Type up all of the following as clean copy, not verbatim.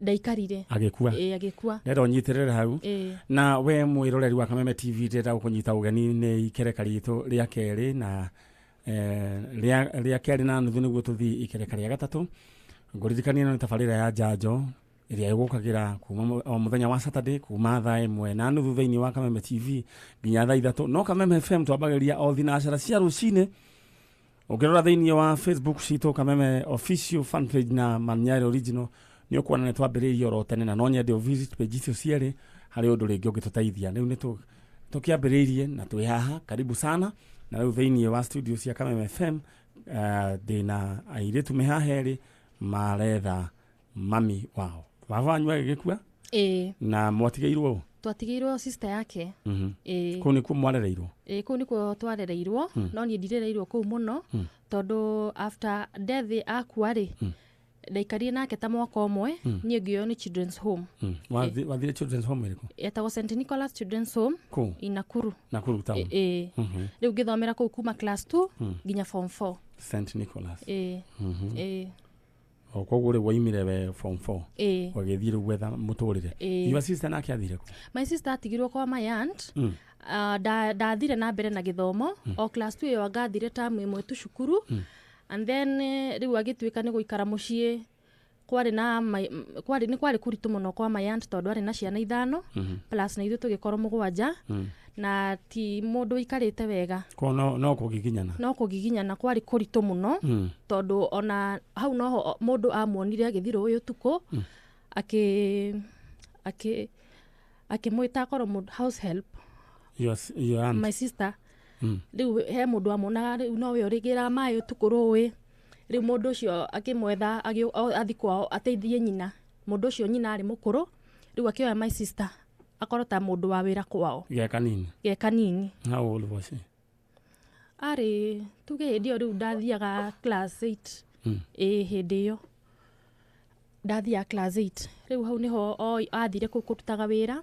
Ndaikarire. Agĩkua. Ĩĩ, agĩkua. Ndĩrenda ũnyitĩrĩre hau. Ĩĩ. Na we mwĩroreri wa Kameme TV, ndĩrenda gũkũnyita ũgeni nĩ ikereka ritũ rĩa kerĩ na rĩa kerĩ na nuthu nĩguo tũthiĩ ikereka rĩa gatatũ. Ngũririkania ĩno nĩ tabarĩra ya njanjo ĩrĩa ĩgũkagĩra kuma o mũthenya wa Saturday kuma thaa 1:30 thĩinĩ wa Kameme TV nginya thaa 3. No Kameme FM twambagĩrĩria o thinacara cia rũcinĩ. Ũngĩrora thĩinĩ wa Facebook citũ, Kameme Official fan page na Manyari Original, nĩ ũkuona nĩ twambĩrĩirie oro tene, na no nyende visit page icio cierĩ harĩ ũndũ rĩngĩ ũngĩtũteithia. Rĩu nĩ tũkĩambĩrĩirie na twĩ haha, karibu sana. Na rĩu thĩinĩ wa studio cia Kameme FM ndĩna airĩtu me haha erĩ maretha mami wao. Baba wanyu agĩgĩkua? Ĩĩ. Na mwatigĩirwo ũ? Twatigĩirwo sister yake. Ĩĩ. Kũu nĩkuo mwarereirwo? Ĩĩ, kũu nĩkuo twarereirwo, no niĩ ndirereirwo kũu mũno tondũ after death akua rĩ, ndaikarire nake ta mwaka ũmwe, niĩ ngĩoywo nĩ children's home. Wathire children's home ĩrĩkũ? Etagwo St Nicholas Children's Home. Kũu? In Nakuru. Nakuru town? Ĩĩ. Rĩu ngĩthomera kũu kuma class 2 nginya form 4. St Nicholas? Ĩĩ, ĩĩ. O koguo rĩu waimire we form 4? Ĩĩ. Ũgĩthiĩ rĩu gwetha mũtũrĩre? Ĩĩ. Your sister nake athire kũ? My sister atigirwo kwa my aunt. Ndathire na mbere na gĩthomo o class 2 ĩyo, angathire tamu ĩmwe tu cukuru, and then rĩu agĩtuĩka nĩ gũikara mũciĩ. Kwarĩ na kwarĩ nĩ kwarĩ kũritũ mũno kwa my aunt tondũ arĩ na ciana ithano plus na ithuĩ tũgĩkorwo mũgwanja, na ti mũndũ ũikarĩte wega. Ko no kũgiginyana? No kũgiginyana, kwarĩ kũritũ mũno tondũ ona hau noho mũndũ amuonire agĩthiĩ rũĩ ũtukũ, akĩ akĩmwĩta akorwo mũndũ house help. Your aunt? My sister. Rĩu he mũndũ amuonaga, rĩu nowe ũrĩgĩraga maĩ ũtukũ rũĩ. Rĩu mũndũ ũcio akĩmwetha athi kwao ateithie nyina. Mũndũ ũcio nyina arĩ mũkũrũ, rĩu akĩoya my sister akorwo ta mũndũ wa wĩra kwao. Ge kanini? Ge kanini. How old was she? Arĩ, tuge hĩndĩ ĩyo rĩu ndathiaga class 8. Ĩĩ, hĩndĩ ĩyo ndathiaga class 8. Rĩu hau nĩho athire kũu kũrutaga wĩra.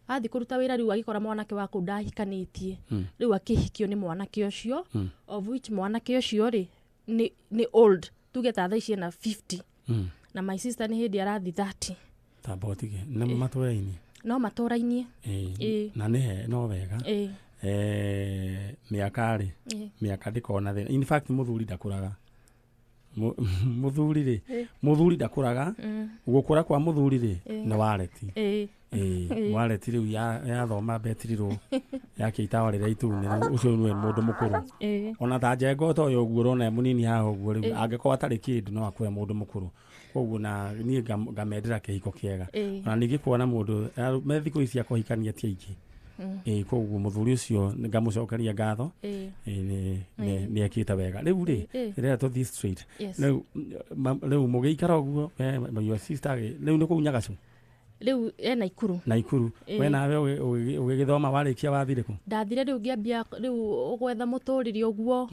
Athiĩ kũruta wĩra, rĩu agĩkora mwanake wa kũu ndahikanĩtie. Rĩu akĩhikio nĩ mwanake ũcio, of which mwanake ũcio rĩ nĩ old, tuge ta thaa ici ena 50, na my sister nĩ hĩndĩ arathi 30. Tamba ũtige nĩ matũra-inĩ? No matũra-inĩ. Ĩĩ. Na nĩ he no wega. Ĩĩ. Mĩaka rĩ? Ĩĩ. Mĩaka ndĩkoragwo na thĩna. In fact, mũthuri ndakũraga. Mũthuri rĩ, mũthuri ndakũraga. Gũkũra kwa mũthuri rĩ nĩ wareti. Ĩĩ. Ĩĩ, wareti rĩu yathoma betirirwo yakĩita rĩrĩa itune, rĩu ũcio nĩwe mũndũ mũkũrũ. Ona ta njengo ta ũyũ ũguo ũrona e mũnini haha ũguo, rĩu angĩkorwo atarĩ kĩndũ no akũre mũndũ mũkũrũ. Koguo na niĩ ngamendera kĩhiko kĩega. Ona ningĩ kuona mũndũ me thikũ ici akũhikania ti aingĩ. Ĩĩ, koguo mũthuri ũcio ngamũcokeria ngatho. Ĩĩ, nĩ ekĩte wega. Rĩu rĩ, rĩrĩa tũthiĩ straight. Yes. Rĩu rĩu mũgĩikara ũguo we, your sister rĩu nĩ kũu Nyagacu? Rĩu e Naikuru. Naikuru. Ĩĩ. We nawe ũgĩgĩthoma warĩkia wathire kũ? Ndathire rĩu ngĩambia rĩu gwetha mũtũrĩre ũguo.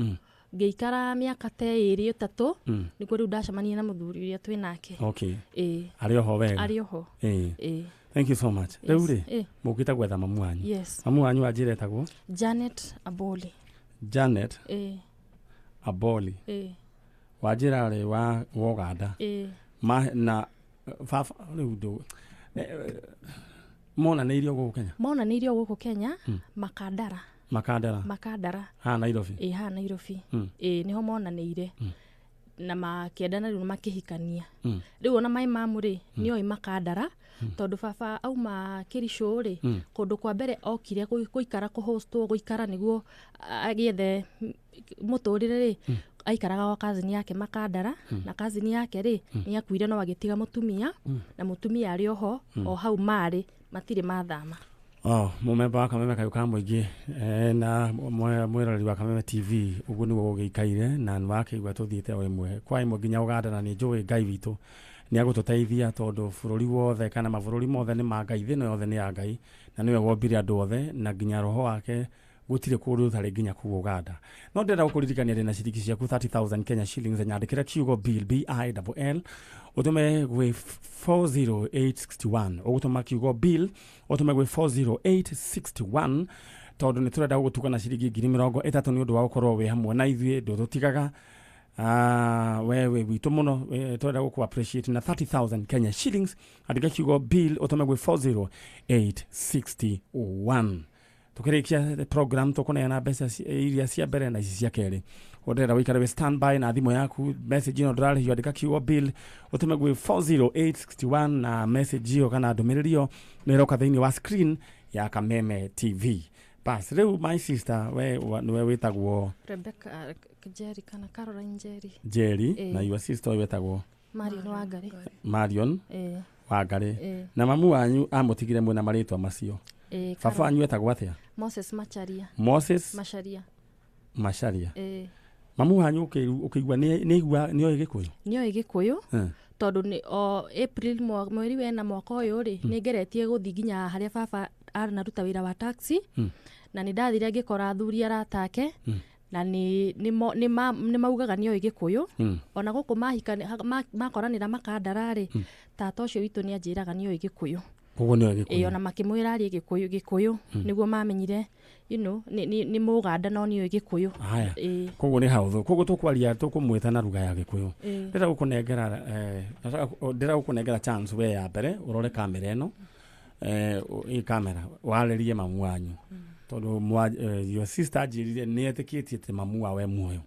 Ngĩikara mĩaka ta ĩrĩ ĩtatũ, nĩguo rĩu ndacemania na mũthuri ũrĩa twĩ nake. Ĩĩ. Arĩ oho wega? Arĩ oho. Ĩĩ. Thank you so much. Rĩu rĩ, mũkĩte gwetha mamu wanyu? Yes. Mamu wanyu wanjĩra etagwo? Janet Aboli. Janet? Ĩĩ. Aboli? Ĩĩ. Wanjĩra arĩ wa Ũganda? Ĩĩ. Ma, na baba rĩu ndũ monanĩirio gũkũ Kenya? Monanĩirio gũkũ Kenya, Makandara. Makandara? Makandara. Haha Nairobi? Ĩĩ, haha Nairobi. Ĩĩ, nĩho monanĩire na makĩendana, rĩu makĩhikania. Rĩu ona my mamu rĩ nĩoĩ Makandara tondũ baba auma Kĩricũ rĩ, kũndũ kwa mbere okire gũikara kũhostwo gũikara nĩguo agĩethe mũtũrĩre rĩ, aikaraga gwa cousin yake Makandara. Na cousin yake rĩ nĩ akuire, no agĩtiga mũtumia, na mũtumia arĩ oho o hau marĩ, matirĩ mathama. Oh, mũmemba wa Kameme Kayũ ka Mũingĩ na mwĩroreri wa Kameme TV, ũguo nĩguo gũgĩikaire, na nĩ wakĩigua tũthiĩte o ĩmwe kwa ĩmwe nginya Ũganda, na nĩ njũĩ Ngai witũ nĩ agũtũteithia tondũ bũrũri wothe kana mabũrũri mothe nĩ ma Ngai, thĩ ĩno yothe nĩ ya Ngai, na nĩwe wombire andũ othe na nginya roho wake gũtirĩ kũndũ ũtarĩ nginya kũu Ũganda. No ndĩrenda gũkũririkania ndĩna ciringi ciaku 30,000 Kenya shillings. Nyandĩkĩre kiugo bill, BILL, ũtũme gwĩ 40861. Ũgũtũma kiugo bill ũtũme gwĩ 40861 tondũ nĩ tũrenda gũgũtuga na ciringi 30,000 nĩ ũndũ wa gũkorwo wĩ hamwe na ithuĩ, ndũtũtigaga. Wewe witũ mũno, twenda gũkũ appreciate na 30,000 Kenya shillings. Andĩka kiugo bill ũtũme gwĩ 40861. Tukĩrĩkia program tũkũneana mbeca iria cia mbere na ici cia kerĩ. Ũndĩrenda wĩikare wĩ standby na thimũ yaku, message ĩno ndũrarĩhio. Andĩka kiugo bill ũtũme gwĩ 40861, na message ĩyo kana ndũmĩrĩri ĩyo nĩ ĩroka thĩinĩ wa screen ya Kameme TV. Bas rĩu, my sister, we nĩwe wĩtagwo? Rebecca Njeri kana Caroline Njeri. Njeri. Ĩĩ. Na your sister ũyũ wĩtagwo? Marion Wangari. Marion Ĩĩ. Wangari. Ĩĩ. Na mamu wanyu amũtigire mwĩna marĩtwa macio? Ĩĩ. Baba wanyu etagwo atĩa? Moses Macharia. Moses Macharia. Macharia. Ĩĩ. Mamu wanyu ũkĩigua nĩ oĩ Gĩkũyũ? Nĩoĩ Gĩkũyũ. Eh. Tondũ nĩ o April mweri wena mwaka ũyũ rĩ, nĩ ngeretie gũthiĩ nginya harĩa baba aranaruta wĩra wa taxi, na nĩ ndathire ngĩkora athuri arata ake, na nĩ maugaga nĩoĩ Gĩkũyũ. Ona gũkũ mahika makoranĩra Makandara rĩ, tata ũcio witũ nĩ anjĩraga nĩoĩ Gĩkũyũ. Koguo nĩ oĩ Ĩĩ. Gĩkũyũ. Ona makĩmwĩra arie Gĩkũyũ nĩguo mamenyire nĩ Mũganda no nĩoĩ Gĩkũyũ. Haya. Ĩĩ. Koguo nĩ haũthũ, koguo tũkwaria tũkũmwĩta na ruga ya Gĩkũyũ. Ĩĩ. Ndĩrenda gũkũnengera chance we ya mbere ũrore kamera ĩno, ĩ kamera warĩrie mamu wanyu, tondũ your sister anjĩrire nĩ etĩkĩtie atĩ mamu wawe muoyo,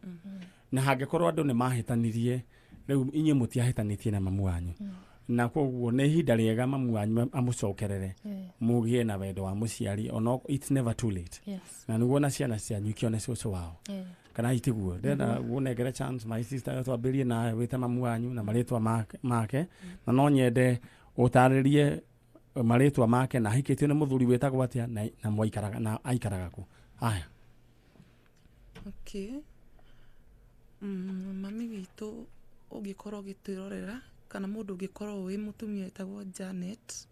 na hangĩkorwo andũ nĩ mahĩtanirie, rĩu inyuĩ mũtiahĩtanĩtie na mamu wanyu, na koguo nĩ ihinda rĩega mamu wanyu amũcokerere, mũgĩe na wendo wa mũciari. Ono it's never too late, na nĩguo na ciana cianyu ikĩone cũcũ wao, kana itiguo. Ndĩrenda gũnengere chance, my sister, twambĩrie nawe wĩte mamu wanyu na marĩtwa make, na no nyende ũtarĩrie marĩtwa make na ahikĩtio nĩ mũthuri wĩtagwo atĩa, na mwaikaraga na aikaraga kũ. Aya. Okay. Mami witũ ũngĩkorwo ũgĩtwĩrorera kana mũndũ ũngĩkorwo wĩ mũtumia wĩtagwo Janet,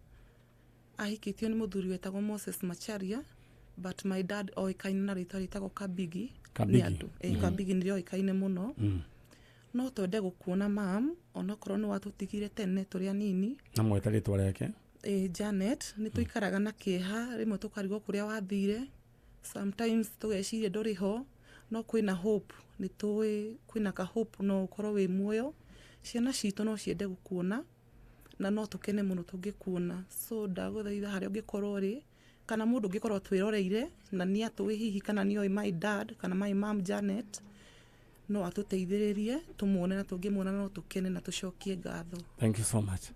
ahikĩtio nĩ mũthuri wetagwo Moses Macharia, but my dad oĩkaine na rĩtwa rĩtagwo Kabigi. Kabigi. Nĩ andũ. Kabigi nĩrĩo oĩkaine mũno. No twende gũkuona, mam, onokorwo nĩ watũtigire tene tũrĩ anini. Na mwete rĩtwa rĩake. Janet, nĩ tũikaraga na kĩeha, rĩmwe tũkarigwo kũrĩa wathire, sometimes tũgeciria ndũrĩ ho, no kwĩna hope, nĩ tũĩ kwĩna ka hope no ũkorwo wĩ muoyo. Ciana citũ no ciende gũkuona na no tũkene mũno tũngĩkuona, so ndagũthaitha harĩa ũngĩkorwo ũrĩ kana mũndũ ũngĩkorwo twĩroreire na nĩ atũĩ hihi kana nĩ oĩ my dad kana my mom Janet, no atũteithĩrĩrie tũmuone, na tũngĩmuona no tũkene na tũcokie ngatho. Thank you so much.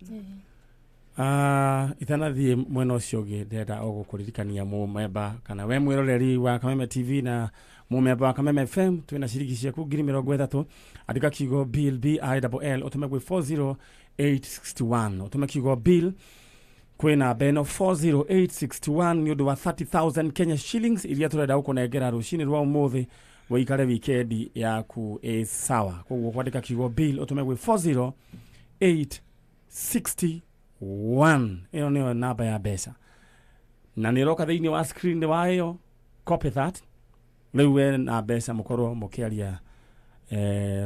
Itanathiĩ mwena ũcio ũngĩ, ndĩrenda o gũkũririkania mũmemba kana we mwĩroreri wa Kameme TV na mũmemba wa Kameme FM, twĩna ciringi ciaku 30,000. Andĩka kiugo bill, bill, ũtũme gwĩ 40861. Ũtũme kiugo bill kwĩ namba ĩno 40861 nĩ ũndũ wa 30,000 Kenya shillings iria tũrenda gũkũnengera rũcinĩ rwa ũmũthĩ wĩikare wikendi yaku ĩ sawa. Koguo kwandĩka kiugo bill ũtũme gwĩ 40861, ĩyo nĩyo namba ya mbeca na nĩ ĩroka thĩinĩ wa screen wa ĩyo. Copy that. Rĩu we na mbeca mũkorwo mũkĩaria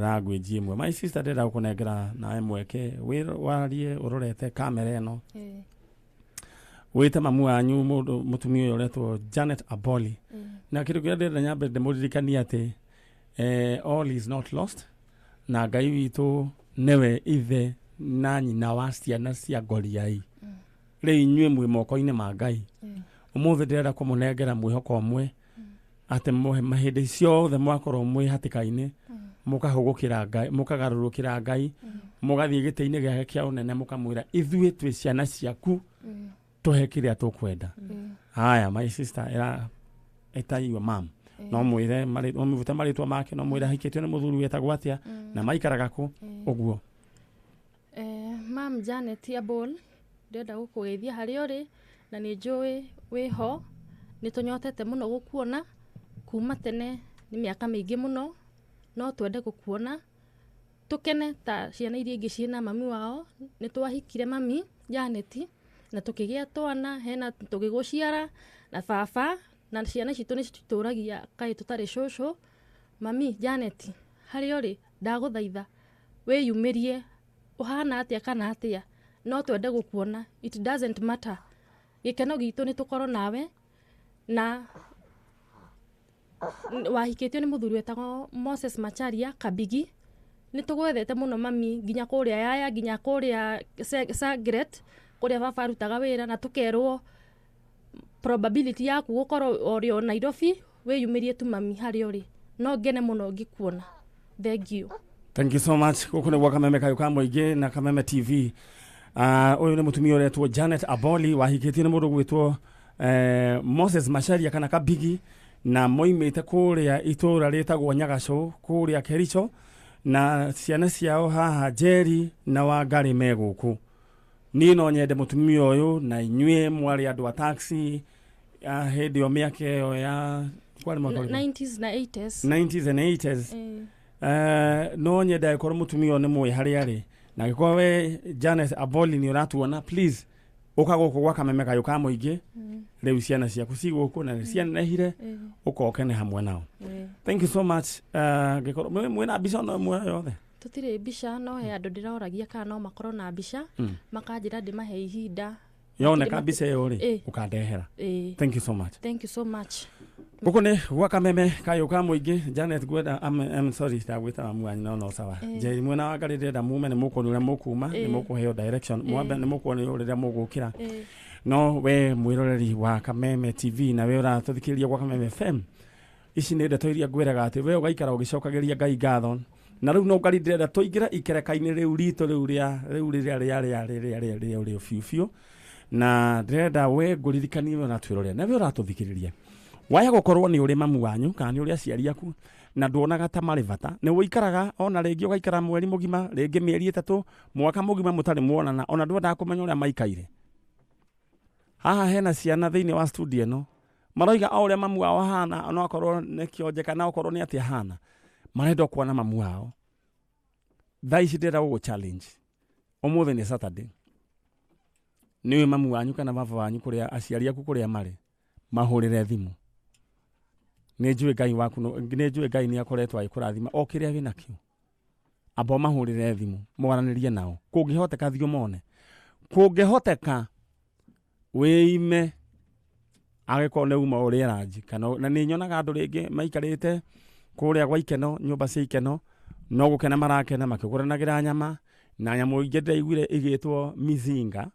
language ĩmwe. My sister, ndĩrenda gũkũnengera nawe mweke warie ũrorete kamera ĩno, wĩte mamu wanyu, mũndũ mũtumia ũyũ ũretwo Janet Aboli. Na kĩndũ kĩrĩa ndĩrenda nyambe ndĩmũririkanie atĩ all is not lost, na Ngai witũ nĩwe ithe na nyina wa ciana cia ngoriai. Rĩu inyuĩ mwĩ moko-inĩ ma Ngai. Ũmũthĩ ndĩrenda kũmũnengera mwĩhoko ũmwe atĩ mahĩndĩ ciothe mwakorwo mwĩ hatĩka-inĩ, mũkahũgũkĩra Ngai, mũkagarũrũkĩra Ngai, mũgathiĩ gĩtĩ-inĩ gĩake kĩa ũnene, mũkamwĩra ithuĩ twĩ ciana ciaku, tũhe kĩrĩa tũkwenda. Haya, my sister, ĩra ĩta your mom, no mwĩre no mũrute marĩtwa make, no mwĩre ahikĩtio nĩ mũthuri wetagwo atĩa na maikaraga kũ, ũguo. Mam Janet Abol, ndĩrenda gũkũgeithia harĩa ũrĩ na nĩ njũĩ wĩho. Nĩ tũnyotete mũno gũkuona kuma tene, nĩ mĩaka mĩingĩ mũno. No twende gũkuona tũkene ta ciana iria ingĩ ciĩna mami wao. Nĩ twahikire mami Janet na tũkĩgĩa twana hena tũgĩgũciara na baba, na ciana citũ nĩ citũragia kaĩ tũtarĩ cũcũ. Mami Janet, harĩa ũrĩ, ndagũthaitha wĩyumĩrie, ũhana atĩa kana atĩa, no twende gũkuona. It doesn't matter, gĩkeno gitũ nĩ tũkorwo nawe. Na wahikĩtio nĩ mũthuri wetagwo Moses Macharia Kabigi. Nĩ tũgwethete mũno mami, nginya kũrĩa Yaya, nginya kũrĩa Sangret, kũrĩa baba arutaga wĩra, na tũkerwo probability yaku gũkorwo ũrĩ o Nairobi, wĩyumĩrie tu mami harĩa ũrĩ. No ngene mũno ngĩkuona. Thank you. Thank you so much. Gũkũ nĩ gwa Kameme Kayũ ka Mũingĩ na Kameme TV. Ũyũ nĩ mũtumia ũretwo Janet Aboli, wahikĩtio nĩ mũndũ gwĩtwo Moses Macharia kana Kabigi, na moimĩte kũrĩa itũũra rĩtagwo Nyagacũ kũrĩa Kericho, na ciana ciao haha Njeri na Wangari me gũkũ. Niĩ no nyende mũtumia ũyũ na inyuĩ mwarĩ andũ a taxi hĩndĩ ĩyo mĩaka ĩyo ya kwarĩ mwaka ũrĩkũ? 90s na 80s. 90s and 80s. No nyende angĩkorwo mũtumia ũyũ nĩ mũĩ harĩa arĩ, na angĩkorwo we Janet Aboli nĩ ũratuona, please ũka gũkũ gwa Kameme Kayũ ka Mũingĩ. Rĩu ciana ciaku ci gũkũ na nĩ cianenehire, ũka ũkene hamwe nao. Thank you so much. Angĩkorwo mwĩna mbica ona ĩmwe yothe? Tũtirĩ mbica, no he andũ ndĩroragia kana no makorwo na mbica, makanjĩra ndĩmahe ihinda. Yoneka mbica ĩyo rĩ, ũkandehera. Thank you so much. Thank you so much. Gũkũ nĩ gwa Kameme Kayũ ka Mũingĩ. Janet ngwenda, I'm sorry, ndagwĩta mamu wanyu, no sawa. Njeri mwena wa Ngarĩ ndĩrenda mume, nĩ mũkuona ũrĩa mũkuma, nĩ mũkũheo direction, mwambe nĩ mũkuona ũrĩa mũgũkĩra. No we mwĩroreri wa Kameme TV na we ũratũthikĩrĩria gwa Kameme FM, ici nĩ ndeto iria ngwĩraga atĩ we ũgaikara ũgĩcokagĩria Ngai ngatho. Na rĩu no Ngai ndĩrenda tũingĩre ikereka-inĩ rĩu ritũ rĩu rĩa rĩu rĩrĩa rĩa rĩa rĩa rĩa rĩa rĩa biũ biũ, na ndĩrenda we ngũririkanie we ũratwĩrorera na we ũratũthikĩrĩria, waya gũkorwo nĩ ũrĩ mamu wanyu kana nĩ ũrĩ aciari aku na nduonaga ta marĩ bata, nĩ ũikaraga ona rĩngĩ ũgaikara mweri mũgima, rĩngĩ mĩeri 3, mwaka mũgima mũtarĩ muonana, ona ndwendaga kũmenya ũrĩa maikaire. Haha hena ciana thĩinĩ wa studio ĩno maroiga o ũrĩa mamu wao ahana, ona akorwo nĩ kĩonje kana okorwo nĩ atĩa ahana, marenda kuona mamu wao. Thaa ici ndĩrenda gũgũ challenge, ũmũthĩ nĩ Saturday, nĩũĩ mamu wanyu kana baba wanyu kũrĩa aciari aku kũrĩa marĩ, mahũrĩre thimũ. Nĩ njũĩ Ngai waku, nĩ njũĩ Ngai nĩ akoretwo agĩkũrathima o kĩrĩa wĩnakĩo. Amba ũmahũrĩre thimũ, mwaranĩrie nao, kũngĩhoteka thiĩ ũmone, kũngĩhoteka wĩime angĩkorwo nĩ uma ũrĩe ranji, kana na nĩ nyonaga andũ rĩngĩ maikarĩte kũrĩa gwa ikeno, nyũmba cia ikeno, no gũkena marakena makĩgũranagĩra nyama, na nyamũ ingĩ ndĩraiguire ĩgĩtwo mizinga,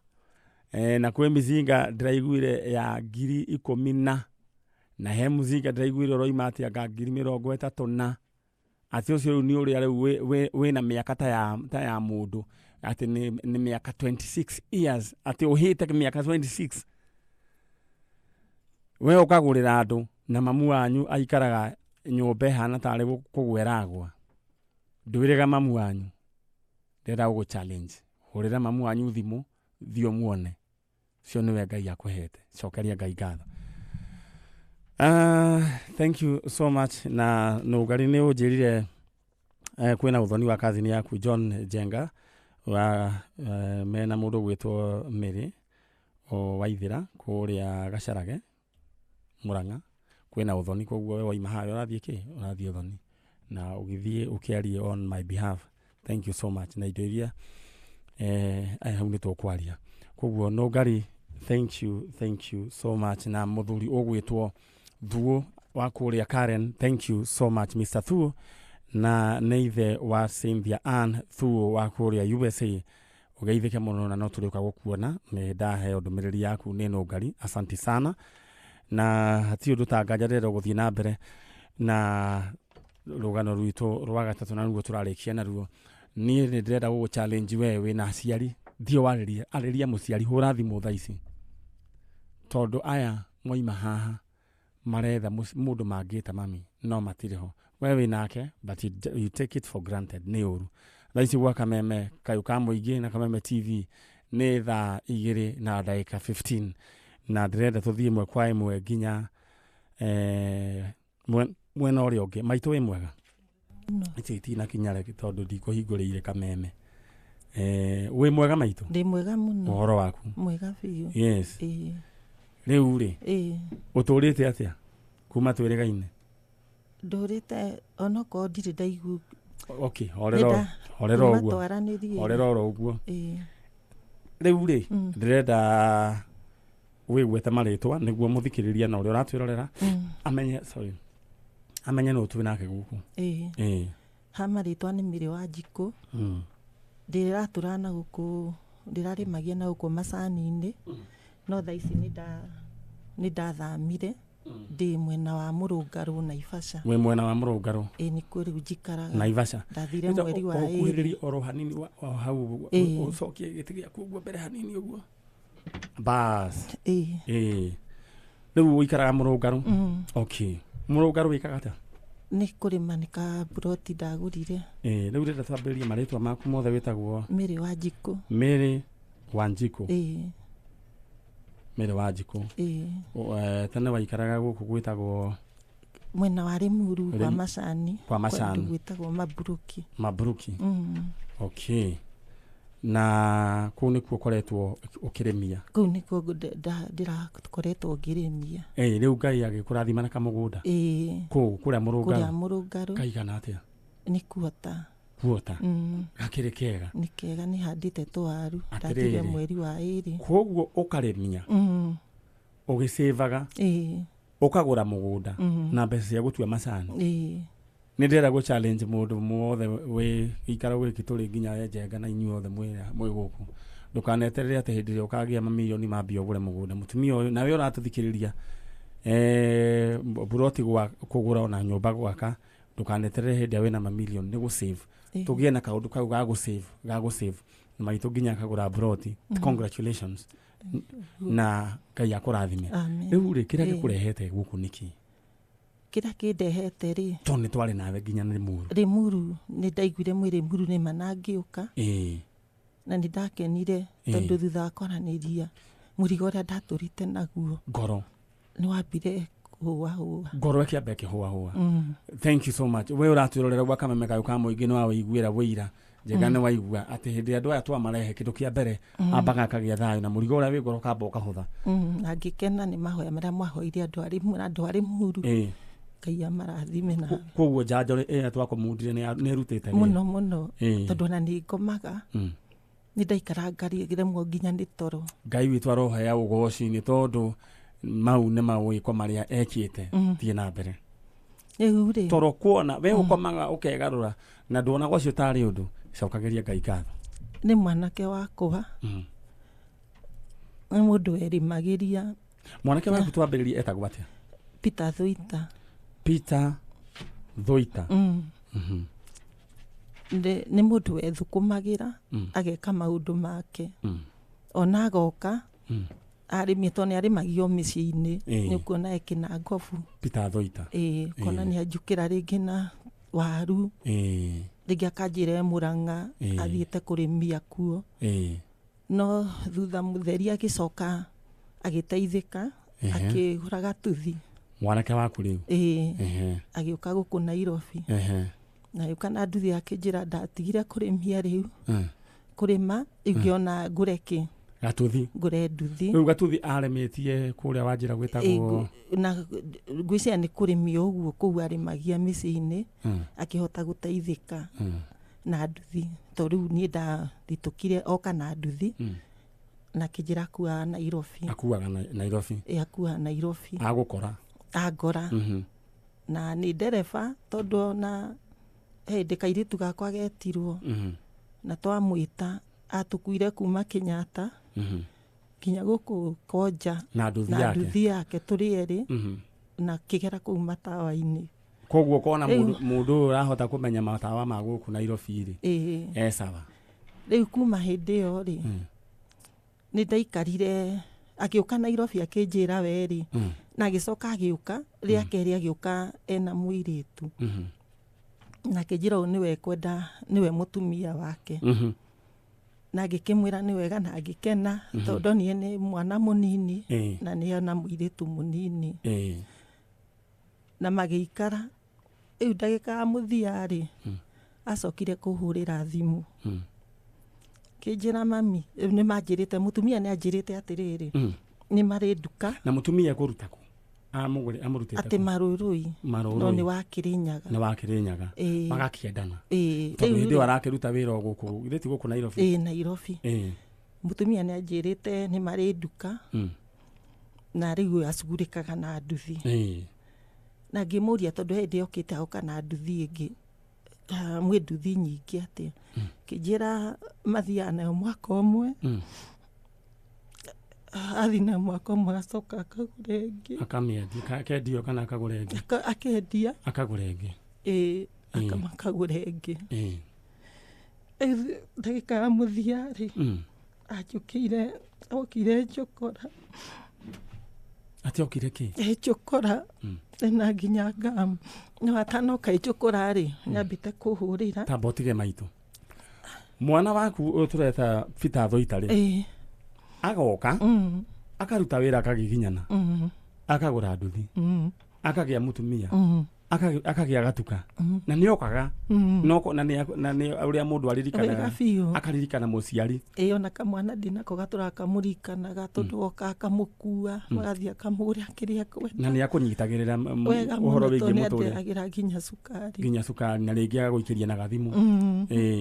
na kwĩ mizinga ndĩraiguire ya 10,000 na he mzinga ndĩraiguire ũroima atĩ anga 30,000, na atĩ ũcio rĩu nĩ ũrĩa rĩu wĩna mĩaka ta ya mũndũ, atĩ nĩ mĩaka 26 years, atĩ ũhĩte mĩaka 26. We ũkagũrĩra andũ na mamu wanyu aikaraga nyũmba ĩhana tarĩ kũgwera agwa. Ndwĩrĩga mamu wanyu, ndĩrenda gũgũ challenge, hũrĩra mamu wanyu thimũ, thiĩ ũmuone. Cio nĩwe Ngai akũhete, cokeria Ngai ngatho. Thank you so much. Na nũngari nĩ ũnjĩrire kwĩna ũthoni wa kazini yaku John Njenga wa mena mũndũ gwĩtwo Mary o Waithĩra kũrĩa Gacarage Murang'a, kwĩna ũthoni, koguo we waima haha ũrathiĩ kĩ, ũrathiĩ ũthoni na ũgĩthiĩ ũkĩarie on my behalf. Thank you so much. Na indo iria hau nĩ tũkwaria, koguo nũngari, thank you, thank you so much. Na mũthuri ũgwĩtwo Thuo wa kũrĩa Karen, thank you so much Mr. Thuo, na nĩ ithe wa Cynthia Ann Thuo wa kũrĩa USA. Ũgeithĩke mũno na no tũrĩũka gũkuona, nĩ ndaheo ndũmĩrĩri yaku nĩ nũngari, asanti sana. Na hatirĩ ũndũ ta nganja ndĩrenda gũthiĩ na mbere na rũgano rwitũ rwa gatatũ, na ruo tũrarĩkia naruo. Niĩ nĩ ndĩrenda gũgũ challenge we wĩna aciari, thiĩ warĩrie, arĩria mũciari, hũra thimũ thaa ici, tondũ aya moima haha maretha mũndũ mangĩta mami no matirĩ ho. We wĩ nake but you take it for granted, nĩ ũru. Thaa ici gwa Kameme Kayũ ka Mũingĩ na Kameme TV nĩ thaa 2:15, na ndĩrenda tũthiĩ ĩmwe kwa ĩmwe nginya mwena ũrĩa ũngĩ. Maitũ wĩ mwega? Icio itinakinya reke tondũ ndikũhingũrĩire Kameme. Wĩ mwega maitũ? Ndĩ mwega mũno. Ũhoro waku? Mwega biũ. Yes. Rĩu rĩ, ũtũrĩte atĩa kuma twĩrĩgaine? Ndũrĩte onokorwo ndirĩ ndaigu. Okay, horera horera ũguo. Horera oro ũguo. Rĩu rĩ, ndĩrenda wĩgwete marĩtwa nĩguo mũthikĩrĩria na ũrĩa ũratwĩrorera amenye, sorry, amenye nũ twĩ nake gũkũ. Ha marĩtwa nĩ Mĩrĩ wa Njikũ. Ndĩratũra na gũkũ, ndĩrarĩmagia na gũkũ macani-inĩ, no thaa ici nĩ ndathamire, ndĩ mwena wa Mũrũngarũ, Naivasha. Wĩ mwena wa Mũrũngarũ? Ĩ, nĩkuo rĩu njikaraga. Naivasha. Ndathire mweri wa ĩrĩ. Ũkuhĩrĩrie oro hanini o hau. Ĩĩ. Ũcokie gĩtĩ gĩaku ũguo mbere hanini ũguo, bas. Ĩ. Ĩĩ, rĩu ũikaraga Mũrũngarũ. Okay, Mũrũngarũ wĩkaga atĩa? Nĩ kũrĩma, nĩ kaburoti ndagũrire. Ĩĩ, rĩu rĩrĩa twambĩrĩrie, marĩtwa maku mothe wĩtagwo? Mĩrĩ wa Njikũ. Mĩrĩ wa Njikũ. Ĩ. Mĩrĩ wa Njikũ. Ĩ. Tene waikaraga gũkũ gwĩtagwo? Mwena wa Rĩmuru kwa macani. Kwa macani. Kũndũ gwĩtagwo Maburuki. Mabruki. Okay, na kũu nĩkuo ũkoretwo ũkĩrĩmia? Kũu nĩkuo ndĩrakoretwo ngĩrĩmia. Ĩĩ, rĩu Ngai agĩkũrathima na kamũgũnda? Ĩ. Kũu kũrĩa Kũrĩa Mũrũngarũ? Mũrũngarũ. Kaigana atĩa? Nĩ kuota. Kuota. Gakĩrĩ kega? Nĩ kega, nĩ handĩte tũwaru. Atĩrĩrĩ. Ndathire mweri wa ĩrĩ. Koguo ũkarĩmia ũgĩcĩvaga, Ĩ. ũkagũra mũgũnda na mbeca cia gũtua macani? Ĩ. Nĩ ndĩrenda gũ challenge mũndũ mwothe wĩ gĩikaro gĩkĩ tũrĩ, nginya Njenga na inyuĩ othe mwĩ gũkũ, ndũkaneterere atĩ hĩndĩ ĩrĩa ũkagĩa mamirioni mambia ũgũre mũgũnda. Mũtumia ũyũ nawe ũratũthikĩrĩria, buroti gwa kũgũra ona nyũmba gwaka, ndũkaneterere hĩndĩ ĩrĩa wĩna mamirioni. Nĩ gũ save. Tũgĩe na kaũndũ kau ga gũ save, ga gũ save maitũ nginya akagũra buroti. Congratulations na Ngai akũrathime. Amen. Rĩu rĩ, kĩrĩa Ĩ. gĩkũrehete gũkũ nĩkĩ? Kĩrĩa kĩndehete rĩ? Tondũ nĩ twarĩ nawe nginya nĩ Rĩmuru. Rĩmuru, nĩ ndaiguire mwĩ Rĩmuru nĩ mana ngĩũka. Na nĩ ndakenire tondũ thutha wa kwaranĩria, mũrigo ũrĩa ndatũrĩte naguo ngoro nĩ wambire kũhũahũa. Ngoro ĩkĩamba ĩkĩhũahũa. Thank you so much. We ũratwĩrorera gwa Kameme kayũ ka mũingĩ, nĩ waũiguĩra wĩira Njega, nĩ waigua atĩ hĩndĩ ĩrĩa andũ aya twamarehe, kĩndũ kĩa mbere ambaga akagĩa thayũ na mũrigo ũrĩa wĩ ngoro ũkamba ũkahũtha. Na ngĩkena nĩ mahoya marĩa mwahoire andũ a Rĩmuru, andũ a Rĩmuru. Ngai amarathime nawe. Koguo njanjo ĩrĩa twakũmundire nĩ ĩrutĩte wĩra. Mũno mũno. Tondũ ona nĩ ngomaga, nĩ ndaikara ngaremwo nginya nĩ toro. Ngai witũ arohea ũgoci nĩ tondũ mau nĩ mawĩko marĩa ekĩte. Thiĩ na mbere. Rĩu rĩ, Toro kuona we ũkomaga ũkegarũra na nduonaga ũcio tarĩ ũndũ, cokagĩria Ngai ngatho. Nĩ mwanake wakwa, nĩ mũndũ werĩmagĩria. Mwanake waku twambĩrĩrie, etagwo atĩa? Peter Thuita. Peter Thuita. Nĩ mũndũ wethũkũmagĩra, ageka maũndũ make, ona agoka arĩmie, tondũ nĩ arĩmagio mĩciĩ-inĩ. Nĩ ũkuona ekĩna ngobu. Peter Thuita. Ĩĩ, ũkona nĩ anjũkĩra rĩngĩ na waru, rĩngĩ akanjĩra e Mũrang'a, athiĩte kũrĩmia kuo. No thutha mũtheri agĩcoka agĩteithĩka, akĩgũra gatuthi. Mwanake waku rĩu? Ĩĩ. Agĩũka gũkũ Nairobi, na agĩũka na nduthi, akĩnjĩra ndatigire kũrĩmia rĩu, kũrĩma ingĩona ngũre kĩ? Gatuthi. Ngũre nduthi. Rĩu gatuthi arĩmĩtie kũrĩa wanjĩra gwĩtagwo? Na ngwĩciria nĩ kũrĩmia ũguo kũu arĩmagia mĩciĩ-inĩ, akĩhota gũteithĩka na nduthi, tondũ rĩu niĩ ndathitũkire oka na nduthi, na akĩnjĩra akuaga Nairobi. Akuaga Nairobi? Ĩ, akuaga Nairobi. Agũkora? Angora. Na nĩ ndereba, tondũ ona hĩndĩ kairĩtu gakwa getirwo, na twamwĩta atũkuire kuma Kenyatta nginya gũkũ Konja. Na nduthi Na yake? Nduthi yake, tũrĩ erĩ, na kĩgera kũu matawa-inĩ. Koguo kona Rĩu- mũndũ ũyũ ũrahota kũmenya matawa ma gũkũ Nairobi rĩ, Ĩĩ. e sawa. Rĩu kuma hĩndĩ ĩyo rĩ, nĩ ndaikarire, agĩũka Nairobi akĩnjĩra we rĩ, na agĩcoka agĩũka rĩa kerĩ, agĩũka ena mũirĩtu, na akĩnjĩra ũyũ nĩwe kwenda, nĩwe mũtumia wake. Na ngĩkĩmwĩra nĩ wega, na ngĩkena tondũ ndonire nĩ mwana mũnini, na nĩ ona mũirĩtu mũnini. Na magĩikara. Rĩu ndagĩka ya mũthia rĩ, acokire kũhũrĩra thimũ, kĩnjĩra mami nĩ manjĩrĩte, mũtumia nĩ anjĩrĩte atĩrĩrĩ, nĩ marĩ nduka. Na mũtumia ekũruta kũ? Amũrutĩte Atĩ kũ? Marũrũi. Marũrũi. No nĩ wa Kĩrĩnyaga. Nĩ wa Kĩrĩnyaga. Ĩĩ. Magakĩendana? Ĩĩ. Tondũ Rĩu hĩndĩ ĩyo rĩ- arakĩruta wĩra o gũkũ, githĩ ti gũkũ Nairobi? Ĩĩ, Nairobi. Mũtumia nĩ anjĩrĩte nĩ marĩ nduka, na rĩu acugurĩkaga na nduthi. Na ngĩmũria, tondũ hĩndĩ yokĩte agoka na nduthi ĩngĩ, Ta mwĩ nduthi nyingĩ atĩa? Kĩnjĩra mathiaga nayo mwaka ũmwe. Athi nayo mwaka ũmwe agacoka akagũra ĩngĩ. Akamĩendia, akendio kana akagũra ĩngĩ? Akendia. Akagũra ĩngĩ. Ĩĩ, akagũra ĩngĩ. Rĩu ndagĩka ya mũthia rĩ, anjũkĩire, okire njũkora. Atĩ okire kĩ? Njũkora na nginya ngamu. No atanoka njũkora rĩ, nyambĩte kũhũrĩra. Tamba ũtige maitũ. Mwana waku ũyũ tũreta Peter Thoita rĩ, agoka, akaruta wĩra akagiginyana, akagũra nduthi, akagĩa mũtumia, akagĩa gatuka, na nĩokaga, na nĩ ũrĩa mũndũ aririkanaga. Wega biũ. Akaririkana mũciari. Ĩĩ, ona kamwana ndinako gatũraga kamũririkanaga tondũ oka akamũkua, magathiĩ akamũgũrĩra kĩrĩa ekwenda. Na nĩ akũnyitagĩrĩra Wega ũhoro mũno, wĩgiĩ tondũ nĩ mũtũrĩre. anderagĩra nginya cukari. Nginya cukari, na rĩngĩ agagũikĩria na gathimũ.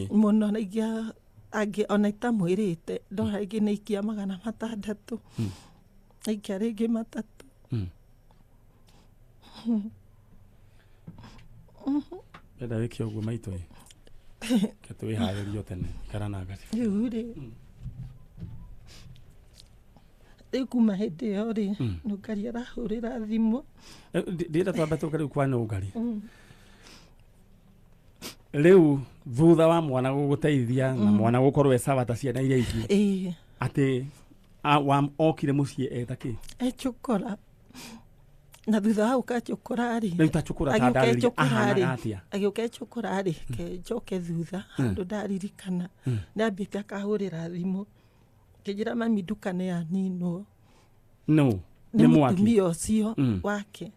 Mũno, na ingĩ angĩ ona itamwĩrĩte, ndora ĩngĩ nĩ ikia 600. Aikia rĩngĩ 3. Enda wĩke ũguo maitũ ĩ. Ke twĩharĩrie tene, ikara na ngaci. Rĩu rĩ, rĩu kuma hĩndĩ ĩyo rĩ, Nũngari arahũrĩra thimũ. Ndĩrenda twambe tũke rĩu kwa Nũngari. Rĩu thutha wa mwana gũgũteithia na mwana gũkorwo e sawa ta ciana iria ingĩ, atĩ okire mũciĩ eta kĩ? Ecũkora. Na thutha wa gũka ecũkora rĩ, Rĩu ta cũkũra ta agĩũka ndarĩria, ecũkora rĩ, ahanaga atĩa? Agĩũka ecũkora rĩ, ke njoke thutha, handũ ndaririkana. Nĩambĩte akahũrĩra thimũ. Kĩnjĩra mami nduka nĩ yaninwo. No, Nĩ nĩ mwaki. mũtumia ũcio wake.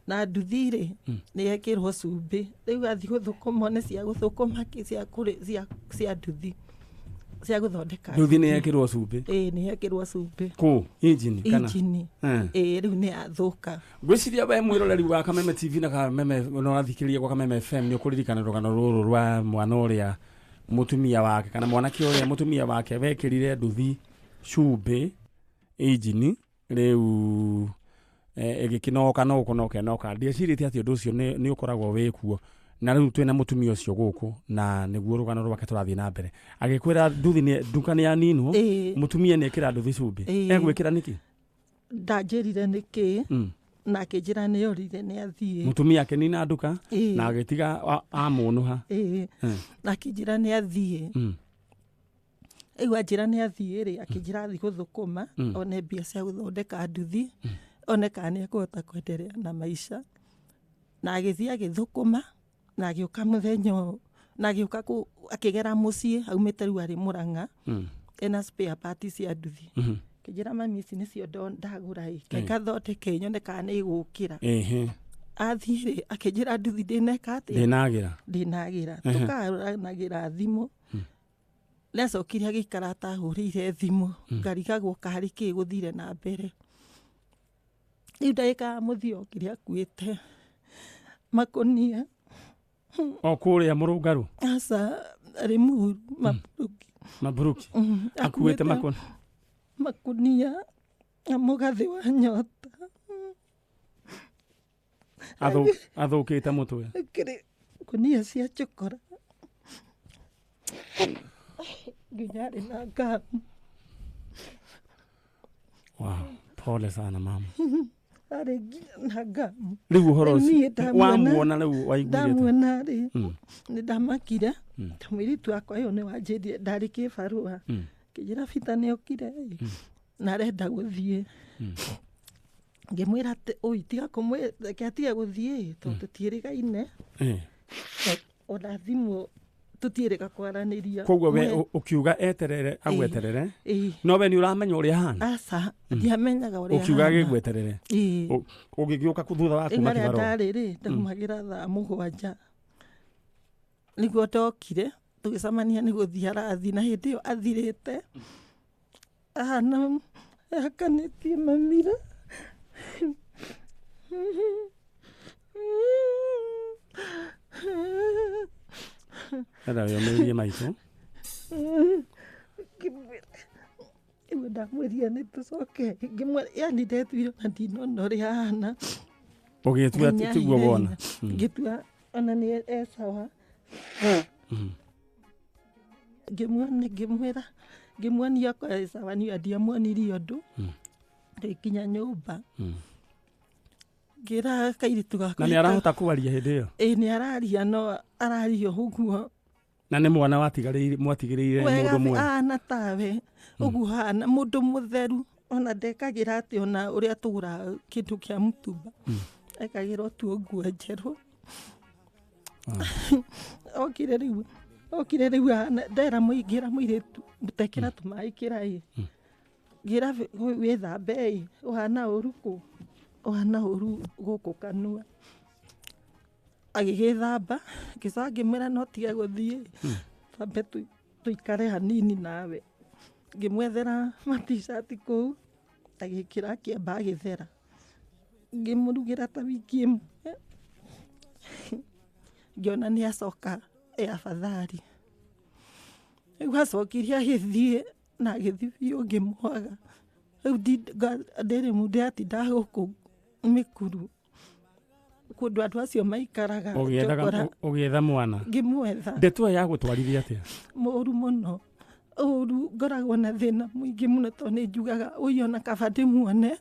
Na nduthi rĩ, nĩ yekĩrwo cumbĩ. Rĩu athiĩ gũthũkũma, nĩ cia gũthũkũma kĩ, cia kũrĩ, cia, cia nduthi. Cia gũthondeka Nduthi nĩ nduthi. yekĩrwo cumbĩ? Ĩĩ, nĩ yekĩrwo cumbĩ. Kũ? Injini kana? Injini. Ĩĩ, rĩu nĩ yathũka. Ngwĩciria we mwĩroreri wa Kameme TV na Kameme, na ũrathikĩrĩria gwa Kameme FM, nĩ ũkũririkana rũgano rũrũ rwa mwana ũrĩa mũtumia wake kana mwanake ũrĩa mũtumia wake wekĩrire nduthi cumbĩ injini, rĩu ĩgĩkĩnoka no gũkũnoka ĩnoka. Ndiecirĩtie atĩ ũndũ ũcio nĩ ũkoragwo wĩ kuo. Na rĩu twĩna mũtumia ũcio gũkũ, na nĩguo rũgano rwake tũrathiĩ na mbere. Agĩkwĩra nduthi nĩ, nduka nĩ yaninwo, mũtumia nĩ ekĩra nduthi cumbĩ. Egwĩkĩra nĩkĩ? Ndanjĩrire nĩkĩ, na akĩnjĩra nĩ orire nĩ athiĩ. Mũtumia akĩnina nduka, na agĩtiga amũnũha. Na akĩnjĩra nĩ athiĩ. Rĩu anjĩra nĩ athiĩ rĩ, akĩnjĩra athiĩ gũthũkũma, one mbia cia gũthondeka nduthi, one kana nĩ ekũhota kwenderea na maica. Na agĩthiĩ agĩthũkũma, na agĩũka mũthenya ũyũ, na agĩũka akĩgera mũciĩ, aumĩte rĩu arĩ Mũrang'a, ena spare part cia nduthi. Akĩnjĩra mami ici nĩcio ndagũra ĩ, reke ngathondeke nyone kana nĩ ĩgũkĩra. Athiĩ rĩ, akĩnjĩra nduthi ndĩneka atĩa? Ndĩnagĩra. Ndĩnagĩra. Tũkahũranagĩra thimũ. Nĩacokire agĩikara atahũrĩire thimũ, ngarigagwo karĩ kĩ gũthire na mbere. Rĩu ndagĩka ya mũthia okire akuĩte makũnia. O kũrĩa Mũrũngarũ? Aca, arĩ Mũru, Maburuki. Maburuki. Akuĩte Akuĩte makũnia. makũnia na mũgathĩ wa nyota. Athũkĩte mũtwe. Akĩrĩ ngũnia cia njũkora. Nginya arĩ na ngamu. Wow, pole sana mama. Arĩ nginya na ngamu. Rĩu ũhoro Rĩu ũcio niĩ ndamuona- wamuona rĩu waiguire atĩa? Ndamuona rĩ, nĩ ndamakire. Ta mũirĩtu wakwa ũyũ nĩ wanjĩrire ndarĩ kĩbarũa. Kĩnjĩra Peter nĩ okire ĩ, na arenda gũthiĩ. Ngĩmwĩra atĩ, oi, tiga kũmwĩ-, reke atige gũthiĩ, tondũ tũtiĩrĩgaine. Ona thimũ tũtiĩrĩga kwaranĩria. Koguo we ũkiuga eterere, agweterere. No we nĩ ũramenya ũrĩa ahana? Aca, ndiamenyaga ũrĩa Ũkiuga ahana. agĩgweterere. Ũgĩgĩũka thutha wa Rĩu kuma harĩa kĩbarũa? ndarĩ rĩ, ndaumagĩra thaa 7. Nĩguo ndokire, tũgĩcemania nĩ gũthiĩ arathiĩ, na hĩndĩ ĩyo athirĩte. Ahana akanĩtie mamira. Enda wĩyũmĩrĩrie maitũ. Ngĩmwĩra, rĩu ndamwĩrire nĩ tũcoke. Ngĩmwĩra, yani ndetuire ona ndinona ũrĩa ahana. Ũgĩtua Nginya tiguo hinya wona. hinya. Ngĩtua ona nĩ e sawa. Ngĩmuonia, ngĩmwĩra, ngĩmuonia kwa sawa, niĩ ndiamuonirie ũndũ. Rĩkinya nyũmba, ngĩra kairĩtu gakwa. Na nĩ arahota kwaria hĩndĩ ĩyo? Ĩĩ, nĩ araria, no araria ũguo. Na nĩ mwana watigarĩire, mwatigĩrĩire wega mũndũ mwega? Ahana tawe ũguo hana, mũndũ mũtheru, ona ndekagĩra atĩ ona ũrĩa tũgũraga kĩndũ kĩa mũtumba, ekagĩra tu nguo njerũ. Okire rĩu ahana, ndera ngĩra mũirĩtu, tekĩra tũmaĩ kĩraĩ, ngĩra wĩthambe ĩ, ũhana ũru kũ, ũhana ũru gũkũ kanua. Agĩgĩthamba, ngĩcoka ngĩmwĩra no tige gũthiĩ, twambe tũikare hanini nawe. Ngĩmwethera matishati kũu, agĩkĩra, akĩamba agĩthera. Ngĩmũrugĩra ta wiki ĩmwe, ngĩona nĩ acoka e afadhali. Rĩu acokire agĩthiĩ na agĩthiĩ biũ, ngĩmwaga. Rĩu ndĩrĩ mũndũ atindaga gũkũ Mĩkuru kũndũ andũ acio maikaraga. Ũgĩethaga? Ngĩkora- Ũgĩetha mwana? Ngĩmwetha. Ndeto ĩyo yagũtwarithia atĩa? Mũru mũno, ũru. Ngoragwo na thĩna mũingĩ mũno, tondũ nĩ njugaga ũyũ ona kaba ndĩmuone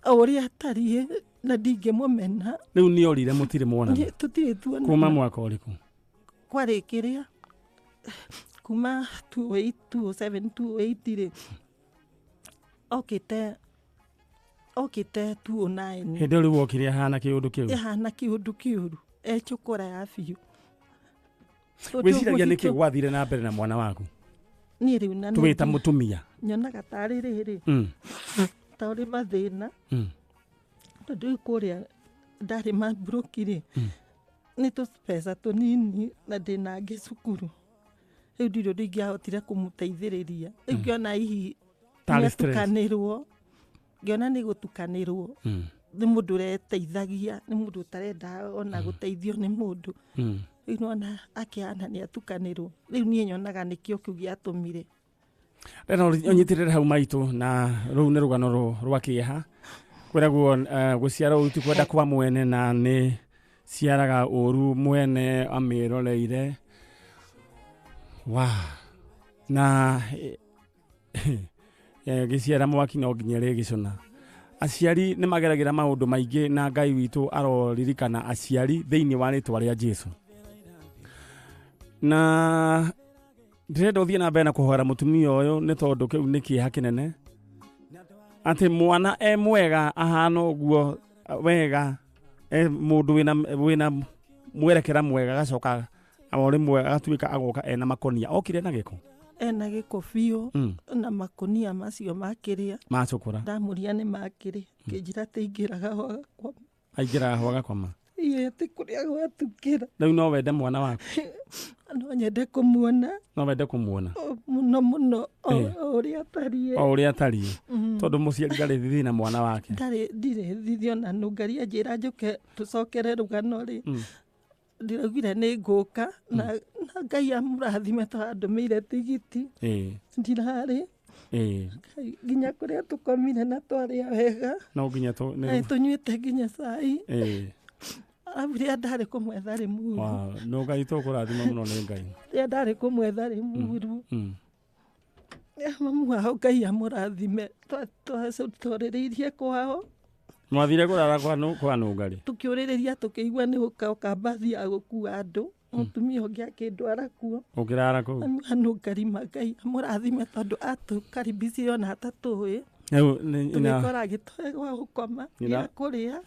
o ũrĩa atariĩ na ndingĩmũmena. Rĩu nĩ orire, mũtirĩ muonana? Tũtirĩ tuonana. Kuma mwaka ũrĩkũ? Kwarĩ kĩrĩa kuma 2008, 2007, 2008 rĩ, okĩte 2009. Hĩndĩ ĩyo rĩu okire ahana kĩũndũ kĩu? Ĩhana kĩũndũ kĩũru, ecũkũra ya biũ. Tondũ Wĩciragia nĩkĩ ũguo gwathire na mbere na mwana waku? Niĩ rĩu na Twĩ ta mũtumia. Nyonaga tarĩ rĩrĩ ta ũrĩ mathĩna, tondũ rĩu kũrĩa ndarĩ mambũrũki rĩ, nĩ tũbeca tũnini na ndĩna angĩ cukuru. Rĩu ndirĩ ũndũ ingĩahotire kũmũteithĩrĩria. Rĩu ngĩona hihi Tarĩ stress. nĩatukanĩrwo, ngĩona nĩ gũtukanĩrwo nĩ mũndũ ũreteithagia, nĩ mũndũ ũtarenda ona gũteithio nĩ mũndũ. Rĩu nona akĩhana nĩ atukanĩrwo. Rĩu niĩ nyonaga nĩkĩo kĩu gĩatũmire. Rĩno ũnyitĩrĩre hau maitũ, na rũu nĩ rũgano rwa kĩeha. Kwĩragwo gũciara ũru ti kwenda kwa mwene, na nĩ ciaraga ũru mwene amĩroreire wa na gĩciara mwaki no nginya rĩgĩcũna. Aciari nĩ mageragĩra maũndũ maingĩ, na Ngai witũ aroririkana aciari thĩinĩ wa rĩtwa rĩa Jesu. Na ndĩrenda ũthiĩ na mbere na kũhoera mũtumia ũyũ, nĩ tondũ kĩu nĩ kĩeha kĩnene atĩ mwana e mwega ahana ũguo wega, e mũndũ wĩna mwerekera mwega, agacoka o rĩmwe agatuĩka agoka ena makonia, okire na gĩko. Ena gĩko biũ. Na makonia macio makĩrĩa. Macũkũra. Ndamũria nĩ makĩrĩ, kĩnjĩra atĩ aingĩraga ho agakoma. Aingĩraga ho agakoma. Iye, atĩ kũrĩa gwatukĩra. Rĩu no wende mwana waku? No nyende kũmuona. No wende kũmuona? O, mũno mũno, o o ũrĩa atariĩ. O ũrĩa atariĩ, tondũ mũciari ndarĩ thithi na mwana wake. Ndarĩ, ndirĩ thithi ona nũngaria njĩra njũke tũcokere rũgano rĩ. Ndĩraugire nĩ ngũka na Ngai amũrathime tondũ andũmĩire tigiti. Ndirarĩ. Ngai, nginya kũrĩa tũkomire na twarĩa wega. No nginya tũ Na tũnyuĩte nginya cai. Arabu rĩrĩa ndarĩ kũmwetha rĩ muru. Wow, no Ngai tũkũrathima mũno nĩ Ngai. Rĩrĩa ndarĩ kũmwetha rĩ muru. Mamu wao Ngai amũrathime. Twarĩrĩirie kwao. Mwathire kũrara kwa nũngarĩ? Tũkĩũrĩrĩria, tũkĩigua nĩ gũka mbathi ya gũkua andũ, mũtumia ũngĩ akĩndwara kuo. Ũkĩrara kũu? Mami wa Nũngarima, Ngai amũrathime tondũ atũkaribicire ona atatũĩ. Rĩu nĩ ina Tũgĩkora agĩtũhe gwa gũkoma, gĩa kũrĩa,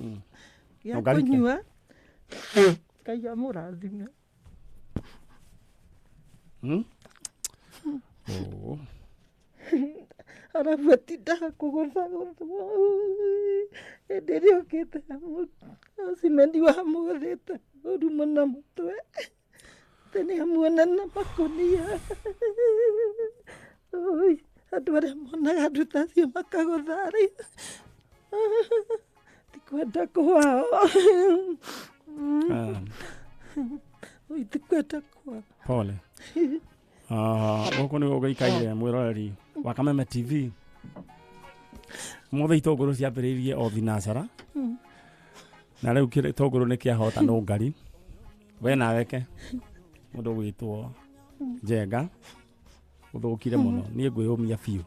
gĩa Nũngarike. kũnyua. Ngai amũrathime. Oh. Arabu atindaga kũgũthagũthwo hĩndĩ ĩrĩa ũkĩte cimendi wamũgũthĩte ũru mũno mũtwe, atĩ nĩ amuona na makonia. Oi, andũ arĩa monaga andũ ta acio makagũtha rĩ, ti kwenda kwao. Ah, Oi, ti kwenda kwao. Pole. Ah, gũkũ nĩ gũgĩikaire mwĩroreri wa Kameme TV. Mũthĩ itũngũrũ ciambĩrĩirie o thinacara, na rĩu itũngũrũ nĩ kĩahota nũngari we naweke. Mũndũ ũgwĩtwo Njenga ũthũkire mũno, niĩ ngwĩyũmia biũ.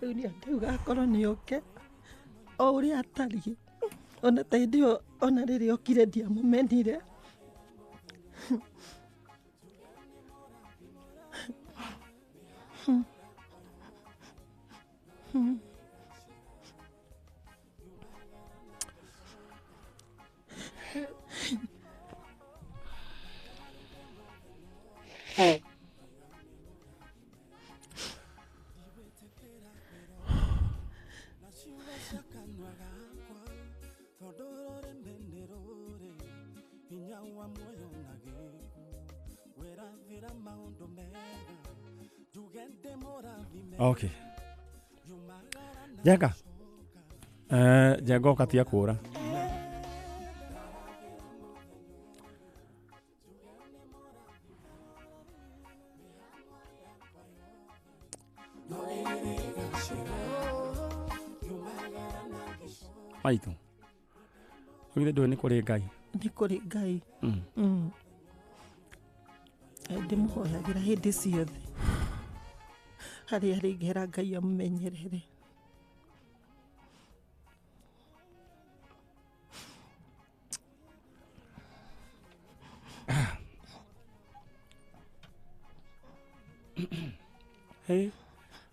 Rĩu niĩ ndauga akorwo nĩ oke o ũrĩa atariĩ, ona ta hĩndĩ ĩyo, ona rĩrĩa okire ndiamũmenire. Okay, Njenga, Njenga ũkatia kũra. Maitũ, githĩ ndũĩ nĩ kũrĩ Ngai? Nĩ kũrĩ Ngai. Ndĩmũhoyagĩra hĩndĩ ciothe, harĩa arĩ ngera Ngai amũmenyerere. Hey.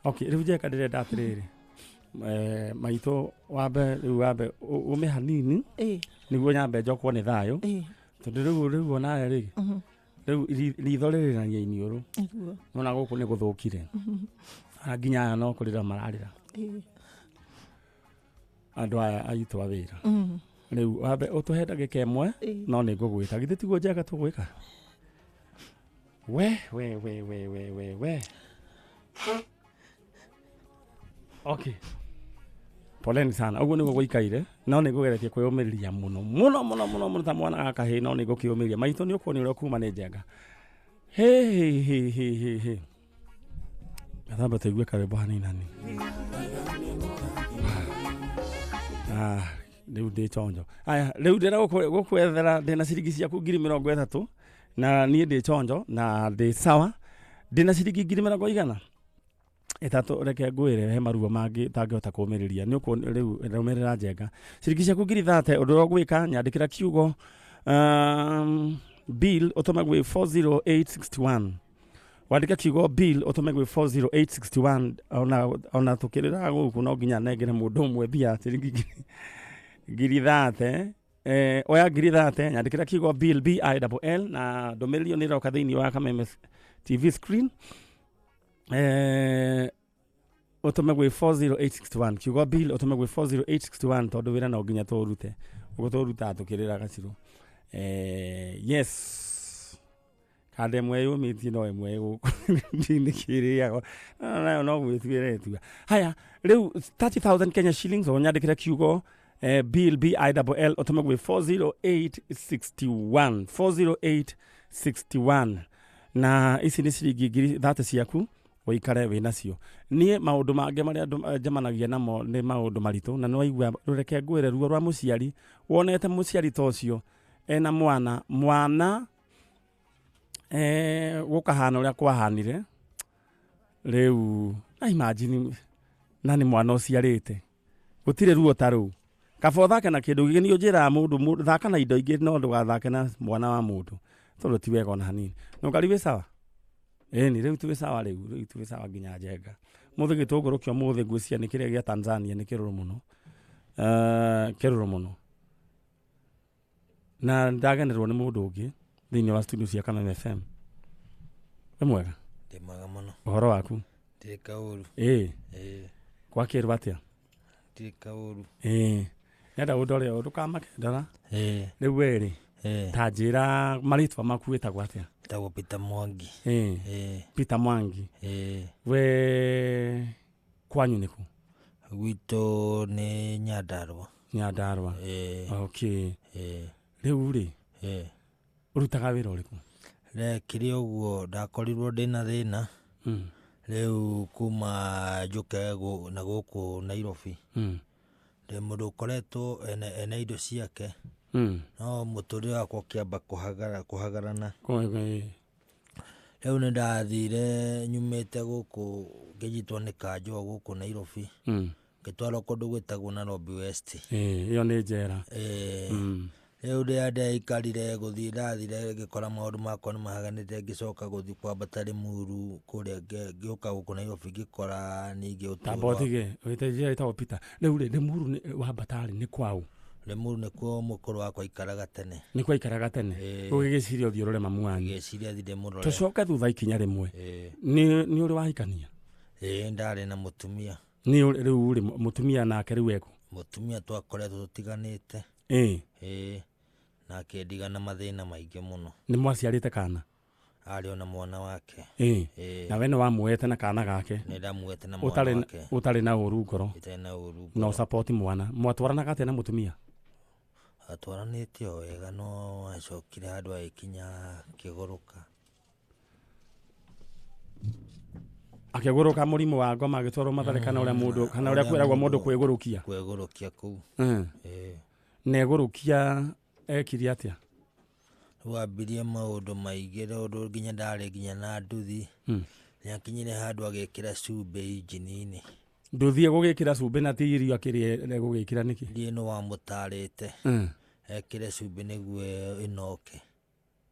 Okay, rĩu Njenga, ndĩrenda atĩrĩrĩ, maitũ, wambe rĩu wambe ume hanini nĩguo nyambe njokwo nĩ thayũ, tondũ rĩu onawe rĩ, rĩu ritho rĩrĩragia iniũrũ. Nona gũkũ nĩ gũthũkire. Ah, nginya aya no kũrĩra mararĩra, andũ aya aitũ a wĩra. Rĩu wambe ũtũhe ndagĩka ĩmwe. No nĩ ngũgwĩta, githĩ tiguo Njenga tũgwĩka? We we we we we we we, okay, poleni sana. Ũguo nĩguo gũikaire, no nĩ ngũgeretie kwĩyũmĩrĩria mũno mũno mũno mũno mũno ta mwana gaka hĩ, no nĩ ngũkĩũmĩrĩria. Maitũ, nĩ ũkuona ũrĩa kuma nĩ Njenga. Hĩ hĩ hĩ hĩ hĩ hĩ, gathamba tũigue karwĩmbo hanini hanini. Ah, rĩu ndĩ chonjo. Aya, rĩu ndĩra gũkwethera, ndĩna ciringi ciaku 30,000, na niĩ ndĩ chonjo na ndĩ sawa. Ndĩna ciringi ngiri mĩrongo igana ĩtatũ. Reke ngwĩre, he maruo mangĩ tangĩhota kũmĩrĩria. Nĩ ũkuona rĩu, rũmĩrĩra Njenga. Ciringi ciaku 30,000, ũndũ ũrĩa ũgwĩka, nyandĩkĩra kiugo bill, ũtũme gwĩ 40861. Wandĩke kiugo bill, ũtũme gwĩ 40861. Ona tũkĩrĩraga gũkũ, no nginya nengere mũndũ ũmwe mbia ciringi 30,000. Oya 30,000, nyandĩkĩra kiugo bill, B I L L, na ndũmĩrĩri ĩyo nĩ ĩroka thĩinĩ wa Kameme TV screen. Ũtũme gwĩ 40861, kiugo bill, ũtũme gwĩ 40861, tondũ wĩra no nginya tũrute, ũguo tũrutaga tũkĩrĩra gacirũ. Yes, kanda ĩmwe yũmĩtie, no ĩmwe gũkũ ndinĩ kĩrĩagwo nayo no gwĩtuĩra ĩtua. Haya, rĩu 30,000 Kenya shillings, ũnyandĩkĩre kiugo bill, B I L L, ũtũme gwĩ 40861, 40861, na ici nĩ ciringi 30,000 ciaku, ũikare wĩ nacio. Niĩ maũndũ mangĩ marĩa andũ njemanagia namo nĩ maũndũ maritũ, na nĩwaigua. Reke ngwĩre, ruo rwa mũciari, wonete mũciari ta ũcio ena mwana, mwana gũkahana ũrĩa kwahanire rĩu, na imagine na nĩ mwana ũciarĩte, gũtirĩ ruo ta rũu. Kaba ũthake na kĩndũ gĩkĩ, nĩ ũnjĩraga mũndũ thaka na indo ingĩ, no ndũgathake na mwana wa mũndũ, tondũ ti wega ona hanini. No ngari wĩ sawa, ĩni rĩu twĩ sawa, rĩu twĩ sawa nginya Njenga. Mũthĩ gĩtũngũrũ kĩa ũmũthĩ ngwĩciria nĩ kĩrĩa gĩa Tanzania, nĩ kĩrũrũ mũno, kĩrũrũ mũno, na ndagenerwo nĩ mũndũ ũngĩ thĩinĩ wa studio cia Kameme FM. Wĩ mwega? Ndĩ mwega mũno. Ũhoro waku? Ndirĩ kaũru. Ĩĩ. Ĩĩ. Gwakĩrwo atĩa? Ndirĩ kaũru. Ĩĩ, nenda ũndore ũyũ, ndũkamake, ndora. Ĩĩ. Rĩu werĩ, Ĩĩ. ta njĩra marĩtwa maku, wĩtagwo atĩa? Tagwo Peter Mwangi. Ĩĩ. Ĩĩ. Peter Mwangi. Ĩĩ. We kwanyu nĩkũ? Gwitũ nĩ Nyandarũa. Nyandarũa. Ĩĩ. Okay. Ĩĩ. Rĩu rĩ, Ĩĩ. ũrutaga wĩra ũrĩkũ? Rekire ũguo, ndakorirwo ndĩna thĩna. Rĩu kuma njũke na gũkũ Nairobi. Ndĩ mũndũ ũkoretwo ena indo ciake. No mũtũrĩre wakwa ũkĩamba kũhagarana. Rĩu nĩ ndathire nyumĩte gũkũ ngĩnyitwo nĩ kanjũ gũkũ Nairobi. Ngĩtwarwo kũndũ gwĩtagwo Nairobi West. Ĩyo nĩ njera. Rĩu rĩrĩa ndaikarire gũthiĩ ndathire ngĩkora maũndũ makwa nĩ mahaganĩte, ngĩcoka gũthiĩ kwambata Limuru kũrĩa ngĩũka gũkũ Nairobi ngĩkora ningĩ ũtũũro. Tamba ũtige wĩte ĩtagwo Peter. Rĩu rĩ, Limuru wambata rĩ nĩ kwaũ? Limuru nĩkuo mũkũrũ wakwa aikaraga tene. Nĩkuo aikaraga tene. Ũgĩgĩciria ũthiĩ ũrore mamu wanyu. Ngĩciria thiĩ ndĩmũrore. Tũcoke thutha ikinya rĩmwe. Nĩ ũrĩ wahikania? Ĩĩ, ndarĩ na mũtumia. Nĩ rĩu rĩ, mũtumia nake rĩu ekũ? Mũtumia twakoretwo tũtiganĩte. Ĩĩ, na akĩndiga na mathĩna maingĩ mũno. Nĩ mwaciarĩte kana? Arĩ ona mwana wake. Na we nĩ wamuoete na kana gake? Nĩ ndamuoete na mwana wake. Ũtarĩ na ũru ngoro? Itarĩ na ũru ngoro. No support mwana. Mwatwaranaga atĩa na mũtumia? Atwaranĩte o wega, no acokire handũ agĩkinya akĩgũrũka. Akĩgũrũka mũrimũ wa ngoma agĩtwarwo Mathare kana ũrĩa mũndũ, kana ũrĩa kwĩragwo mũndũ kwĩgũrũkia? Kwĩgũrũkia kũu. Na egũrũkia ekire atĩa? Rĩu ambirie maũndũ maingĩ, ũndũ nginya ndarĩ nginya na nduthi. Nĩakinyire handũ agĩkĩra cumbĩ injini-inĩ. Nduthi egũgĩkĩra cumbĩ na ti irio akĩrĩa egũgĩkĩra nĩkĩ? Ndiĩ nĩ wamũtarĩte. Ekĩre cumbĩ nĩguo ĩnoke.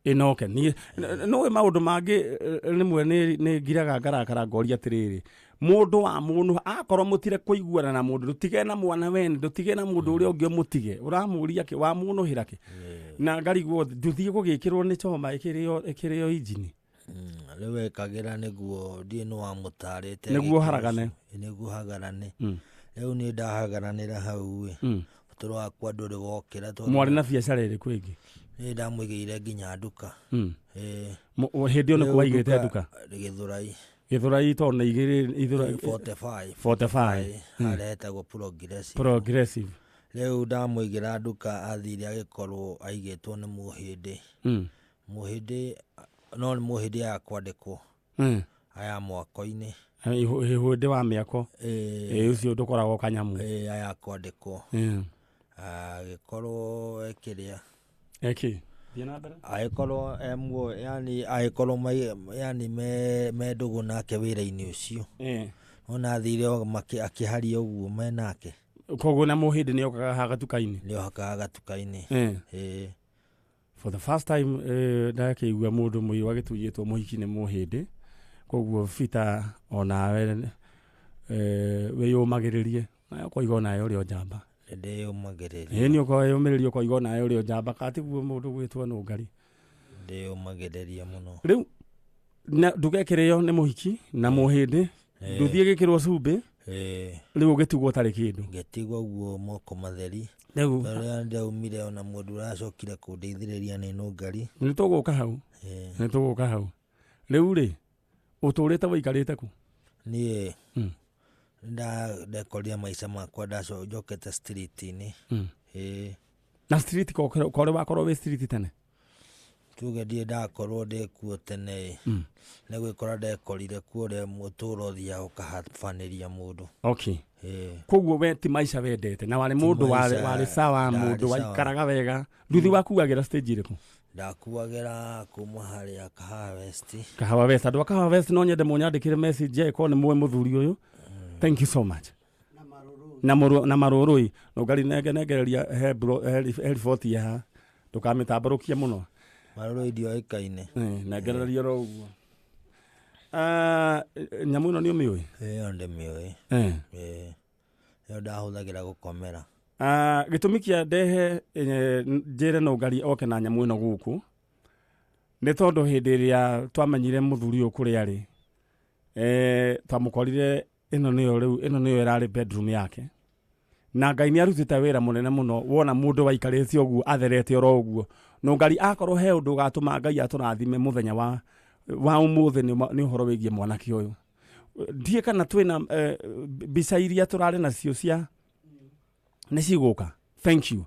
Ĩnoke. Niĩ nĩũĩ maũndũ mangĩ rĩmwe nĩ ngiraga ngarakara ngoria atĩrĩrĩ, mũndũ wa mũndũ akorwo mũtire kũiguana na mũndũ, ndũtige na mwana wene, ndũtige na mũndũ ũrĩa ũngĩ ũmũtige, ũramũria kĩ, wamũnũhĩra kĩ? Na ngarigwo nduthi ĩgũgĩkĩrwo nĩ choma ĩkĩrĩo injini. Rĩu ekagĩra nĩguo ndiĩ nĩ wamũtarĩte. Nĩguo haragane. Nĩguo hagarane. Rĩu niĩ ndahagaranĩra hau ĩ. Ũtũũro wakwa ndũrĩ wokĩra tondũ Mwarĩ na biacara ĩrĩkũ ĩngĩ? Nĩ ndamũigĩire nginya nduka. Hĩndĩ ĩyo nĩkuo waigĩte nduka? Gĩthũrai. Gĩthũrai tondũ nĩ igĩrĩ, Gĩthũrai 45. 45. Harĩa hetagwo Progressive. Progressive. Rĩu ndamũigĩra nduka athire agĩkorwo aigĩtwo nĩ mũhĩndĩ. Mũhĩndĩ, no nĩ mũhĩndĩ aya kwandĩkwo. Aya mwako-inĩ. Hĩndĩ wa mĩako. Ũcio ndũkoragwo kanyamũ. Aya kwandĩkwo. Agĩkorwo ekĩrĩa. Eki. Thiĩ na mbere. Agĩkorwo e muoyo, yani agĩkorwo yani me ndũgũ nake wĩra-inĩ ũcio. Ona athire akĩharia ũguo me nake. Koguo na mũhĩndĩ nĩokaga haha gatuka-inĩ? Nĩokaga gatuka-inĩ. For the first time ndakĩigua mũndũ mũirũ agĩtunyĩtwo mũhiki nĩ mũhĩndĩ. Koguo Peter onawe wĩyũmagĩrĩrie. Nawe ũkoiga onawe ũrĩ o njamba. Ndĩyũmagĩrĩria. Ĩĩ nĩ ũkwĩyũmĩrĩria ũkoiga onawe ũrĩ o njamba, katiguo mũndũ gwĩtwo nũngari. Ndĩyũmagĩrĩria mũno. Rĩu ndũgekĩrĩo nĩ mũhiki na mũhĩndĩ, ndũthiĩ gĩkĩrwo cumbĩ, rĩu ũgĩtigwo ũtarĩ kĩndũ. Ngĩtigwo ũguo moko matheri. Rĩu Rĩrĩa ndaumire ona mũndũ ũracokire kũndeithĩrĩria nĩ nũngari. Nĩ tũgũka hau. Nĩ tũgũka hau. Rĩu rĩ, ũtũrĩte wĩikarĩte kũ? Niĩ ndekorire maica makwa njokete street-inĩ. Na street kore wakorwo wĩ street tene? Tuge ndirĩ ndakorwo ndĩ kuo tene ĩ. Nĩ gwĩkora ndekorire kuo ũrĩa mũtũũro ũthiaga ũkahabanĩria mũndũ. Okay. Koguo we ti maica wendete na warĩ mũndũ warĩ sawa, mũndũ waikaraga wega. Nduthi wakuagĩra stage ĩrĩkũ? Ndakuagĩra kuma harĩa Kahawa West. Kahawa West. Andũ a Kahawa West no nyende mũnyandĩkĩre message angĩkorwo nĩ mũĩ mũthuri ũyũ. Thank you so much. Na marũrũi. Nũngari nengereria he riboti haha. Ndũkamĩtambũrũkie mũno. Marũrũi ndioĩkaine. Nengereria oro ũguo. Nyamũ ĩno nĩ ũmĩũĩ? Ĩyo ndĩmĩũĩ. Ĩyo ndahũthagĩra gũkomera. Gĩtũmi kĩa ndehe njĩre nũngari oke na nyamũ ĩno gũkũ nĩ tondũ hĩndĩ ĩrĩa twamenyire mũthuri ũyũ kũrĩa arĩ, twamũkorire ĩno nĩyo rĩu, ĩno nĩyo ĩrarĩ bedroom yake. Na Ngai nĩ arutĩte wĩra mũnene mũno wona mũndũ waikarĩte ũguo atherete oro ũguo. Nũngari akorwo he ũndũ ũgatũma Ngai atũrathime mũthenya wa ũmũthĩ nĩ ũhoro wĩgiĩ mwanake ũyũ. Ndiĩ kana twĩna mbica iria tũrarĩ nacio cia nĩ cigũka. Thank you.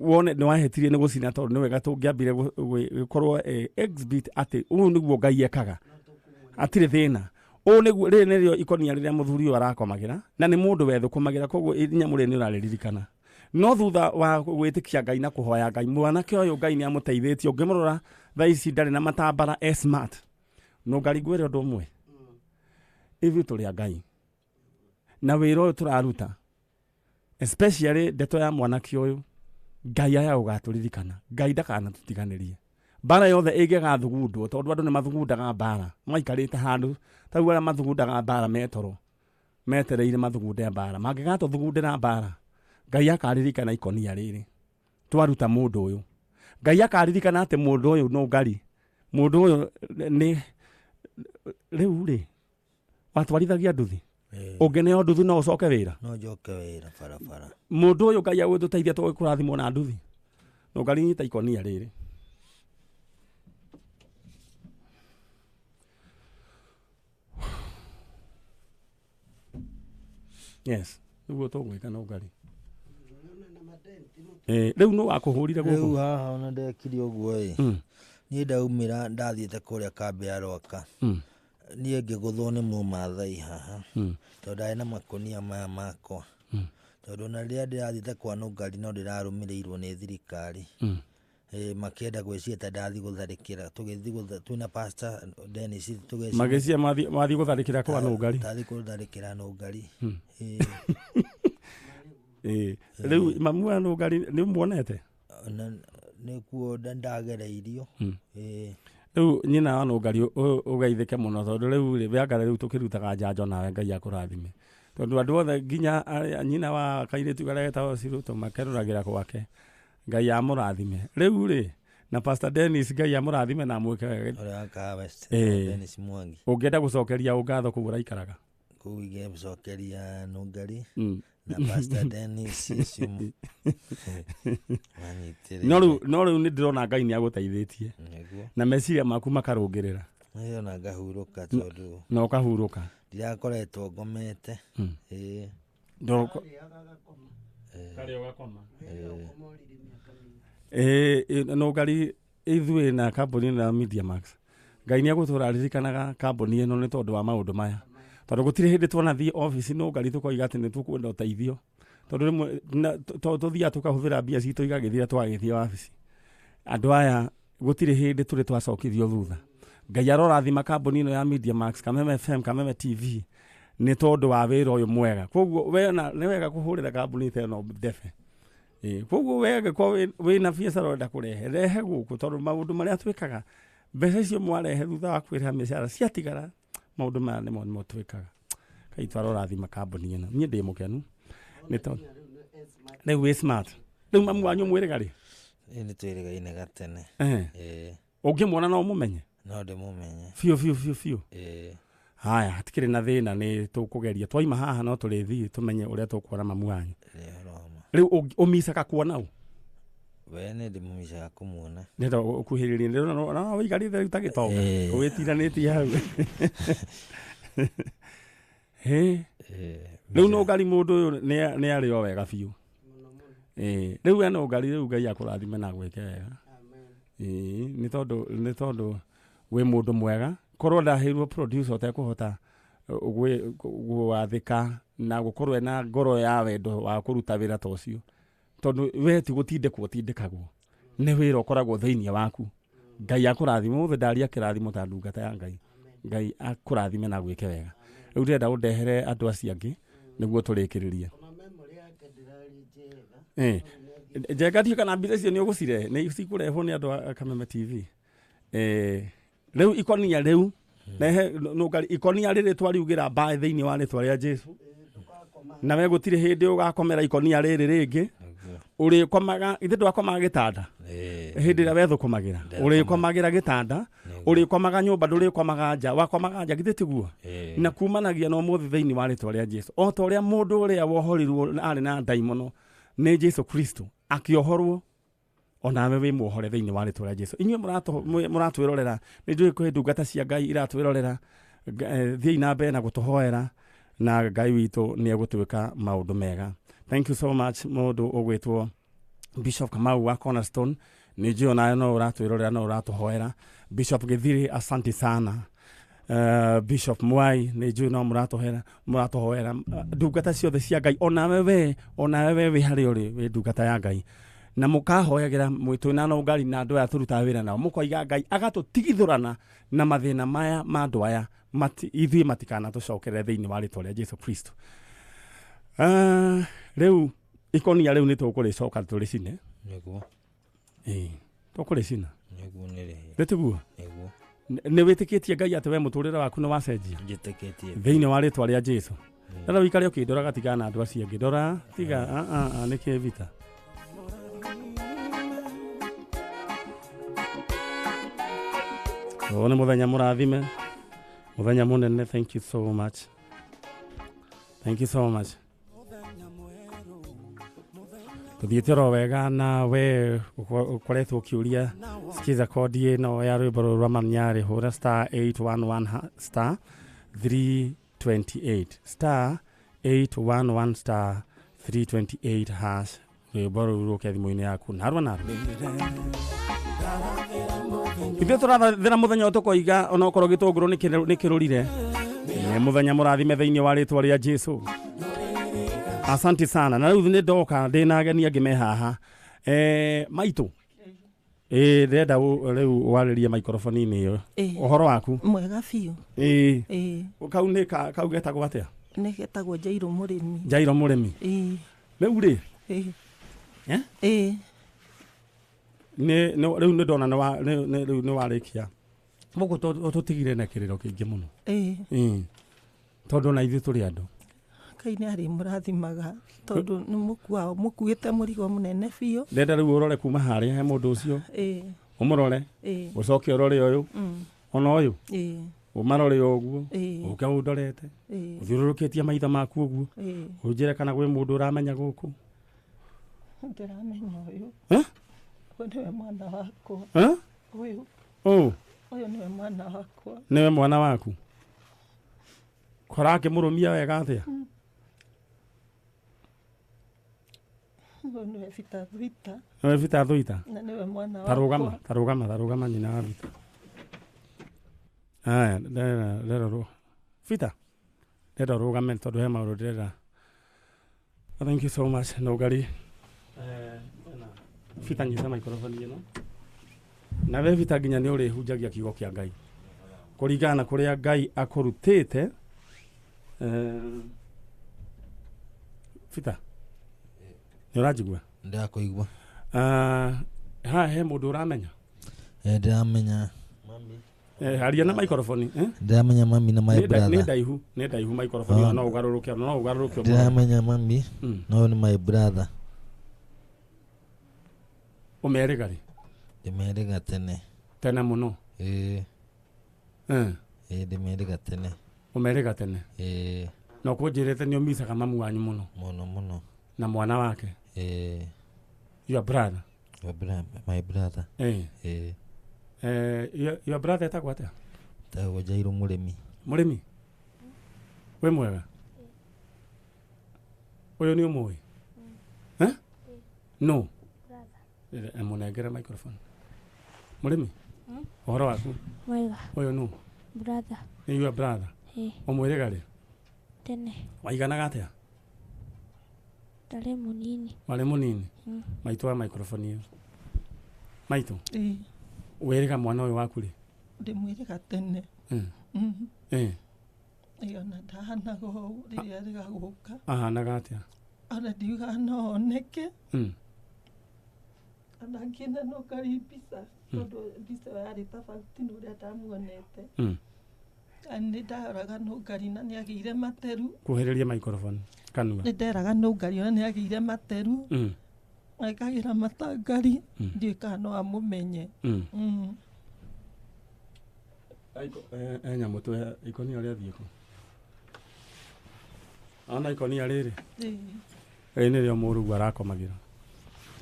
Wone nĩ wahĩtirie nĩ gũcina tondũ nĩ wega tũngĩambire gũkorwo exhibit atĩ ũũ nĩguo Ngai ekaga. Hatirĩ thĩna. Ũũ nĩguo rĩrĩ nĩrĩo ikonia rĩrĩa mũthuri ũyũ arakomagĩra na nĩ mũndũ wethũkũmagĩra, koguo nyamũ rĩrĩ nĩ ũrarĩririkana. No thutha wa gwĩtĩkia Ngai na kũhoya Ngai, mwanake ũyũ Ngai nĩ amũteithĩtie. Ũngĩmũrora thaa ici ndarĩ na matambara, e smart. Nũngari ngwĩre ũndũ ũmwe, ithuĩ tũrĩ a Ngai na wĩra ũyũ tũraruta, especially ndeto ya mwanake ũyũ, Ngai aya ũgatũririkana, Ngai ndakanatũtiganĩrie. Mbara yothe ĩngĩgathugundwo, tondũ andũ nĩ mathugundaga mbara maikarĩte handũ ta rĩu arĩa mathugundaga mbara metoro metereire mathugunde mbara, mangĩgatũthugundĩra mbara, Ngai akaririkana ikonia rĩrĩ twaruta mũndũ ũyũ. Ngai akaririkana atĩ mũndũ ũyũ no ngari, mũndũ ũyũ nĩ rĩu rĩ watwarithagia nduthi, ũngĩneo nduthi no ũcoke wĩra, no njoke wĩra barabara. Mũndũ ũyũ Ngai agũtũteithia tũgĩkũrathimwo na nduthi. No ngari nyita ikonia rĩrĩ. Yes, nĩguo tũgwĩka no ngari. Rĩu nũ wakũhũrire rĩu gũkũ? Haha ona ndekire ũguo ĩ, niĩ ndaumĩra ndathiĩte kũrĩa kambĩ ya Rwaka, niĩ ngĩgũthwo nĩ mũmathai haha, tondũ ndarĩ na makũnia maya makwa, tondũ ona rĩrĩa ndĩrathiĩte kwa Nũngari no ndĩrarũmĩrĩirwo nĩ thirikari. Makĩenda gwĩciria ta ndathiĩ gũtharĩkĩra, tũgĩthiĩ twĩna Pastor Dennis tũgĩciria Magĩcia mathiĩ gũtharĩkĩra kwa Nũngari. Tathiĩ gũtharĩkĩra Nũngari. Rĩu mamu wa Nũngari nĩ muonete? Ona nĩkuo ndagereirio. Rĩu nyina wa Nũngari ũgeithĩke mũno, tondũ rĩu rĩ wĩangara rĩu tũkĩrutaga njanjo nawe, Ngai akũrathime, tondũ andũ othe nginya nyina wa kairĩtu karĩa getagwo Ciruto makerũragĩra gwake. Ngai amũrathime. Rĩu rĩ na Pastor Dennis, Ngai amũrathime na amwĩke wega. Ũrĩa wa Kahawa West, Dennis Mwangi. Ũngĩenda gũcokeria ũ ngatho kũu ũraikaraga? Kũu ingĩcokeria Nũngari na Pastor Dennis ũcio manyitĩrĩire. No rĩu nĩ ndĩrona Ngai nĩ agũteithĩtie na meciria maku makarũngĩrĩra. Nĩona ngahurũka tondũ na ũkahurũka. Ndirakoretwo ngomete. Karĩa ũgakoma. Nũngari ithuĩ na kambuni ĩno ya Media Max, Ngai nĩ egũtũra aririkanaga kambuni ĩno nĩ tondũ wa maũndũ maya, tondũ gũtirĩ hĩndĩ twanathiĩ obici Nũngari tũkoiga atĩ nĩ tũkwenda ũteithio, tondũ rĩmwe tũthiaga tũkahũthĩra mbia citũ igagĩthira twagĩthiĩ wabici. Andũ aya gũtirĩ hĩndĩ tũrĩ twacokithio thutha. Ngai arorathima kambuni ĩno ya Media Max, Kameme FM, Kameme TV, nĩ tondũ wa wĩra ũyũ mwega. Koguo wena nĩ wega kũhũrĩra kambuni ta ĩno ndebe. Koguo we angĩkorwo wĩna biacara ũrenda kũrehe, rehe gũkũ, tondũ maũndũ marĩa twĩkaga, mbeca icio mwarehe thutha wa kwĩrĩha mĩcara ciatigara, maũndũ maya nĩmo twĩkaga. Ngai twarorathima kambuni ĩno. Niĩ ndĩ mũkenu nĩ tondũ rĩu wĩ smart. Rĩu mamu wanyu mwĩrĩga rĩ? Ĩ, nĩ twĩrĩgaine gatene. Ũngĩmuona no ũmũmenye? No ndĩmũmenye. Biũ biũ biũ biũ? Ĩ. Haya, hatikĩrĩ na thĩna, nĩ tũkũgeria twaima haha no tũrĩthiĩ tũmenye ũrĩa tũkuona mamu wanyu. Nĩ ũhoro wa ma. Rĩu ũmicaga kuona ũ? We nĩ ndĩmũmicaga kũmuona. Ndĩrenda ũkuhĩrĩrie, ndĩrona no wĩikarĩte rĩu ta gĩtonga, wĩtiranĩtie hau. Hĩ, rĩu Nũngari mũndũ ũyũ nĩ arĩ o wega biũ. Rĩu we Nũngari, rĩu Ngai akũrathime na agwĩke wega. Nĩ tondũ wĩ mũndũ mwega. Korwo ndaheirwo producer ũtekũhota gwathĩka na gũkorwo ena ngoro ya wendo wa kũruta wĩra ta ũcio, tondũ we ti gũtindĩkwo ũtindĩkagwo, nĩ wĩra ũkoragwo thĩinĩ waku. Ngai akũrathime. Ũmũthĩ ndaria kĩrathimo ta ndungata ya Ngai. Ngai akũrathime na gwĩke wega. Rĩu ndĩrenda ũndehere andũ acio angĩ nĩguo tũrĩkĩrĩrie. Njenga ndiũ kana mbica icio nĩ ũgũcirehe, nĩ cikũrehwo nĩ andũ a Kameme TV. Rĩu ikonia rĩu rehe Nũngari ikonia rĩrĩ twariugĩra mbaĩ thĩinĩ wa rĩtwa rĩa Jesu, na we gũtirĩ hĩndĩ ũgakomera ikonia rĩrĩ rĩngĩ. Ũrĩkomaga ithe ndwakomaga gĩtanda hĩndĩ ĩrĩa wethũkũmagĩra, ũrĩkomagĩra gĩtanda, ũrĩkomaga nyũmba, ndũrĩkomaga nja. Wakomaga nja, githĩ tiguo? Na kumanagia na ũmũthĩ thĩinĩ wa rĩtwa rĩa Jesu, o ta ũrĩa mũndũ ũrĩa wohorirwo arĩ na ndaimono nĩ Jesu Kristo akĩohorwo, onawe wĩ muohore thĩinĩ wa rĩtwa rĩa Jesu. Inyuĩ mũratwĩrorera, nĩ njũĩ kwĩ ndungata cia Ngai iratwĩrorera. Thiĩi na mbere na gũtũhoera na Ngai witũ nĩ egũtuĩka maũndũ mega. Thank you so much. Mũndũ ũgwĩtwo Bishop Kamau wa Cornerstone, nĩ njũĩ onawe no ũratwĩrorera, no ũratũhoera. Bishop Gĩthiri, asante sana. Bishop Mwai nĩ njũĩ no mũratũhera mũratũhoera ndungata ciothe cia Ngai onawe we onawe we wĩ harĩa ũrĩ wĩ ndungata ya Ngai na mũkahoyagĩra twĩna Nũngari na andũ aya tũrutaga wĩra nao mũkoiga Ngai agatũtigithũrana na mathĩna maya ma andũ aya ithuĩ matikanatũcokerere thĩinĩ wa rĩtwa rĩa Jesu Kristo. Rĩu ikonia rĩu nĩ tũkũrĩcoka tũrĩcine. Nĩguo. Ĩĩ tũkũrĩcina. Nĩguo nĩrĩhia. Nĩ tiguo? Nĩguo. Nĩ wĩtĩkĩtie Ngai atĩ we mũtũrĩre waku nĩ wacenjia? Njĩtĩkĩtie. Thĩinĩ wa rĩtwa rĩa Jesu. Rĩu ũikare ũkĩndoraga tigana na andũ acio angĩ. Ndora tiga nĩkĩ vita. Ũyũ nĩ mũthenya mũrathime, mũthenya mũnene. Thank you so much. Thank you so much. Tuthiĩte oro wega na we ũkoretwo ũkĩũria sikiza kodi ĩno ya rwĩmbo rũrũ rwa Manyarĩ hũra star 811 star 328 star 811 star 328 hash rwĩmbo rũu rũke thimũ-inĩ yaku narua narua. Ithuĩ tũrathĩra mũthenya ũyũ tũkoiga onokorwo gĩtũngũrũ nĩ kĩrũrire nĩ mũthenya mũrathime thĩinĩ wa rĩtwa rĩa Jesu. Asante sana. Na rĩu nĩ ndoka ndĩna ageni angĩ me haha. Maitũ ndĩrenda rĩu warĩrie microphone-inĩ ĩyo. Ũhoro waku? Mwega biũ. Ĩĩ. Kau nĩ kau getagwo atĩa? Nĩ getagwo Jairo Mũrĩmi. Jairo Mũrĩmi. Ĩĩ. Rĩu rĩ? Ĩĩ. Ĩĩ. Nĩ rĩu nĩ ndona rĩu nĩ warĩkia. Mũgũ tũtigire na kĩrĩro kĩingĩ mũno. Ĩĩ. Tondũ na ithuĩ tũrĩ andũ. Ngai nĩ arĩmũrathimaga tondũ nĩ mũkuĩte mũrigo mũnene biũ. Ndenda rĩu ũrore kuma harĩa he mũndũ ũcio. Ĩĩ. Ũmũrore. Ĩĩ. Ũcoke ũrore ũyũ. Ona ũyũ. Ĩĩ. Ũmarore ũguo. Ĩĩ. Ũke ũndorete. Ĩĩ. Ũthiũrũrũkĩtie maitho maku ũguo. Ĩĩ. Ũnjĩre kana gwĩ mũndũ ũramenya gũkũ. Ndĩramenya ũyũ. Ũyũ nĩwe mwana wakwa. Ũyũ. Ũũ. Ũyũ nĩwe mwana wakwa. Nĩwe mwana waku. Kora akĩmũrũmia wega atĩa? Ũyũ nĩwe Vita Thuita. Nĩwe Vita Thuita? Na nĩwe mwana wakwa. Tarũgama, tarũgama, tarũgama nyina wa Vita. Aya, ndĩrenda Vita. Ndĩrenda ũrũgame tondũ he maũndũ ndĩrenda. Thank you so much, Nũngari. Vita nyita microphone ĩno. Na we Vita nginya nĩ ũrĩhunjagia kiugo kĩa Ngai. Kũringana na kũrĩa Ngai akũrutĩte. Vita. Nĩ ũranjigua? Ndĩrakũigua. Haha he mũndũ ũramenya? Ndĩramenya mami. Aria na microphone. Ndĩramenya mami na my brother. Nĩ ndaihu, nĩ ndaihu microphone no ũgarũrũke, no ũgarũrũke. Ndĩramenya mami, no nĩ my brother. Ũmerĩga rĩ? Ndĩmerĩga tene. Tene mũno? Ĩĩ. Ĩĩ ndĩmerĩga tene. Ũmerĩga tene? Ĩĩ. Na ũkũnjĩrĩte nĩ ũmicaga mamu wanyu mũno? Mũno mũno. Na mwana wake? Ĩĩ. Your brother? Your brother, my brother. Ĩĩ. Ĩĩ. Your brother etagwo atĩa? Etagwo Jairo Mũrĩmi. Mũrĩmi? Wĩ mwega? Ũyũ nĩ ũmũĩ? No. Mũnengere microphone. Mũrĩmi? Ũhoro waku? Mwega. Ũyũ nũ? Brother. Nĩ your brother? Ĩĩ. Ũmwĩrĩga rĩ? Tene. Waiganaga atĩa? Ndarĩ mũnini. Warĩ mũnini? Maitũ wa microphone ĩyo. Maitũ? Ĩĩ. Wĩrĩga mwana ũyũ waku rĩ? Ndĩmwĩrĩga tene. Ĩĩ. Ĩĩ ona ndahanaga ũũ rĩrĩa arĩga gũka. Ahanaga atĩa? Ona ndiugaga no oneke. Ona ngĩona no ngari mbica tondũ mbica ĩyo yarĩ tofauti na ũrĩa ndamuonete. Nĩ ndaroraga Nũngari na nĩ agĩire materu. Kuhĩrĩria microphone kanua. Nĩ nderaga Nũngari ona nĩ agĩire materu. Agĩkagĩra matangari ndiũĩ kana no amũmenye. Nyamũ tũ ikonia rĩathiĩ kũ? Ona ikonia rĩrĩ? Ĩĩ. Rĩrĩ nĩrĩo mũrũguo arakomagĩra.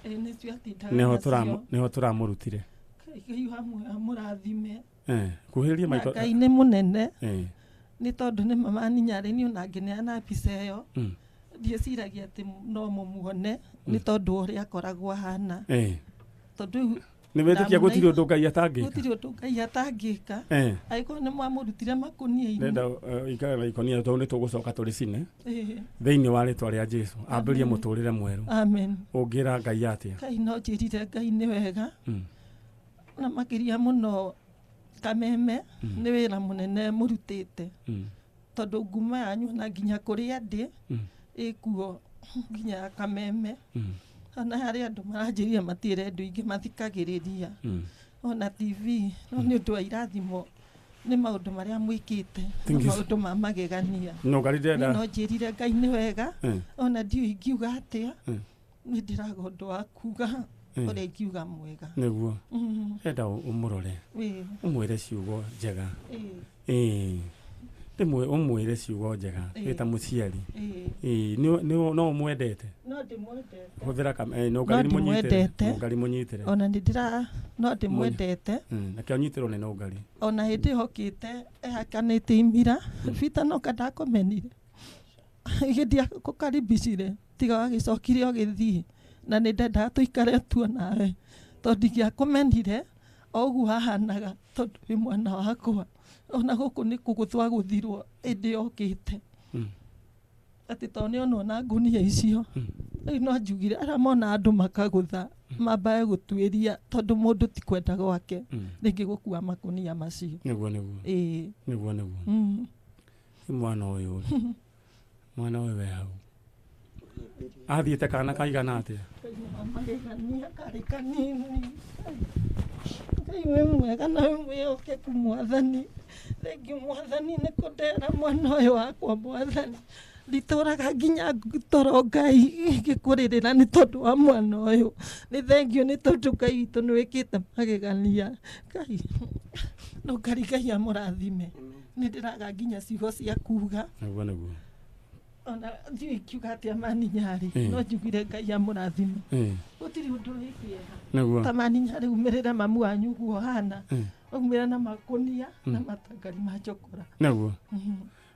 Ĩĩ nĩcio atindaga nacio. Nĩho tũramũrutire. Ngai amũrathime. Kuhĩrĩria micro. Ngai nĩ mũnene. Nĩ tondũ nĩ mama Ninyarĩ niĩ ona ngĩneana mbica ĩyo. Ndieciragia atĩ no mũmuone nĩ tondũ wa ũrĩa akoragwo ahana. Tondũ rĩu Nĩ wĩtĩkia gũtirĩ ũndũ Ngai atangĩka? Gũtirĩ ũndũ Ngai atangĩka. Angĩkorwo nĩ mwamũrutire makũnia-inĩ. Ndĩrenda ikare na ikũnia tondũ nĩ tũgũcoka tũrĩcine. Thĩinĩ wa rĩtwa rĩa Jesu ambĩrĩrie mũtũrĩre mwerũ. Amen. Ũngĩra Ngai atĩa? Ngai no njĩrire Ngai nĩ wega. Na makĩria mũno Kameme nĩ wĩra mũnene mũrutĩte. Tondũ nguma yanyu na nginya kũrĩa ndĩ ĩkuo nginya Kameme. Ona harĩ andũ maranjĩrire matirĩ andũ aingĩ mathikagĩrĩria ona TV no nĩ ũndũ wa irathimo nĩ maũndũ marĩa mwĩkĩte na maũndũ ma magegania. No njĩrire Ngai nĩ wega ona ndiũĩ ingiuga atĩa nĩ ndĩraga ũndũ wa kuga ũrĩa ingiuga mwega. Nĩguo enda ũmũrore ũmwĩre ciugo njega. Rĩmwe ũmwĩre ciugo njega wĩ ta mũciari. No ũmwendete? No ndĩmwendete. Hũthĩra Nũngari mũnyitĩre. Ona nĩ no ndĩmwendete. Nakĩo nyitĩrwo nĩ Nũngari. Ona hĩndĩ hokĩte ehakanĩte imira Bita no kandakomenire hĩndĩ akũkaribicire tiga wagĩcokire ũgĩthiĩ na nĩ ndendaga tũikare tuo nawe tondũ ndingĩakũmenire o ũguo hahanaga tondũ wĩ mwana wakwa. Ona gũkũ nĩ kũgũthwa gũthirwo ĩndĩ yokĩte atĩ tondũ nĩ onwo na ngunia icio rĩu no njugire arĩa mona andũ makagũtha mambae gũtuĩria tondũ mũndũ ti kwenda gwake rĩngĩ gũkua makũnia macio. Nĩguo nĩguo. Nĩguo nĩguo. Mwana ũyũ mwana ũyũ we hau athiĩte kana kaigana atĩa? Magegania karĩ kanini. Ngai wĩ mwega na wĩ mwĩhokeku Mwathani. Thengiũ Mwathani nĩ kũndehera mwana ũyũ wakwa Mwathani. Nditũraga nginya toro Ngai ngĩkũrĩrĩra nĩ tondũ wa mwana ũyũ. Nĩ thengiũ nĩ tondũ Ngai witũ nĩ wĩkĩte magegania. Ngai no Ngai Ngai amũrathime. Nĩ ndĩraga nginya ciugo cia kuga. Nĩguo nĩguo. Ona ndiũĩ ingiuga atĩa Maninyarĩ no njugire Ngai amũrathime. Gũtirĩ ũndũ wĩ kĩeha. Nĩguo. Ta Maninyarĩ umĩrĩre mamu wanyu ũguo hana. Umĩrĩre na makũnia na matangari ma njokora. Nĩguo.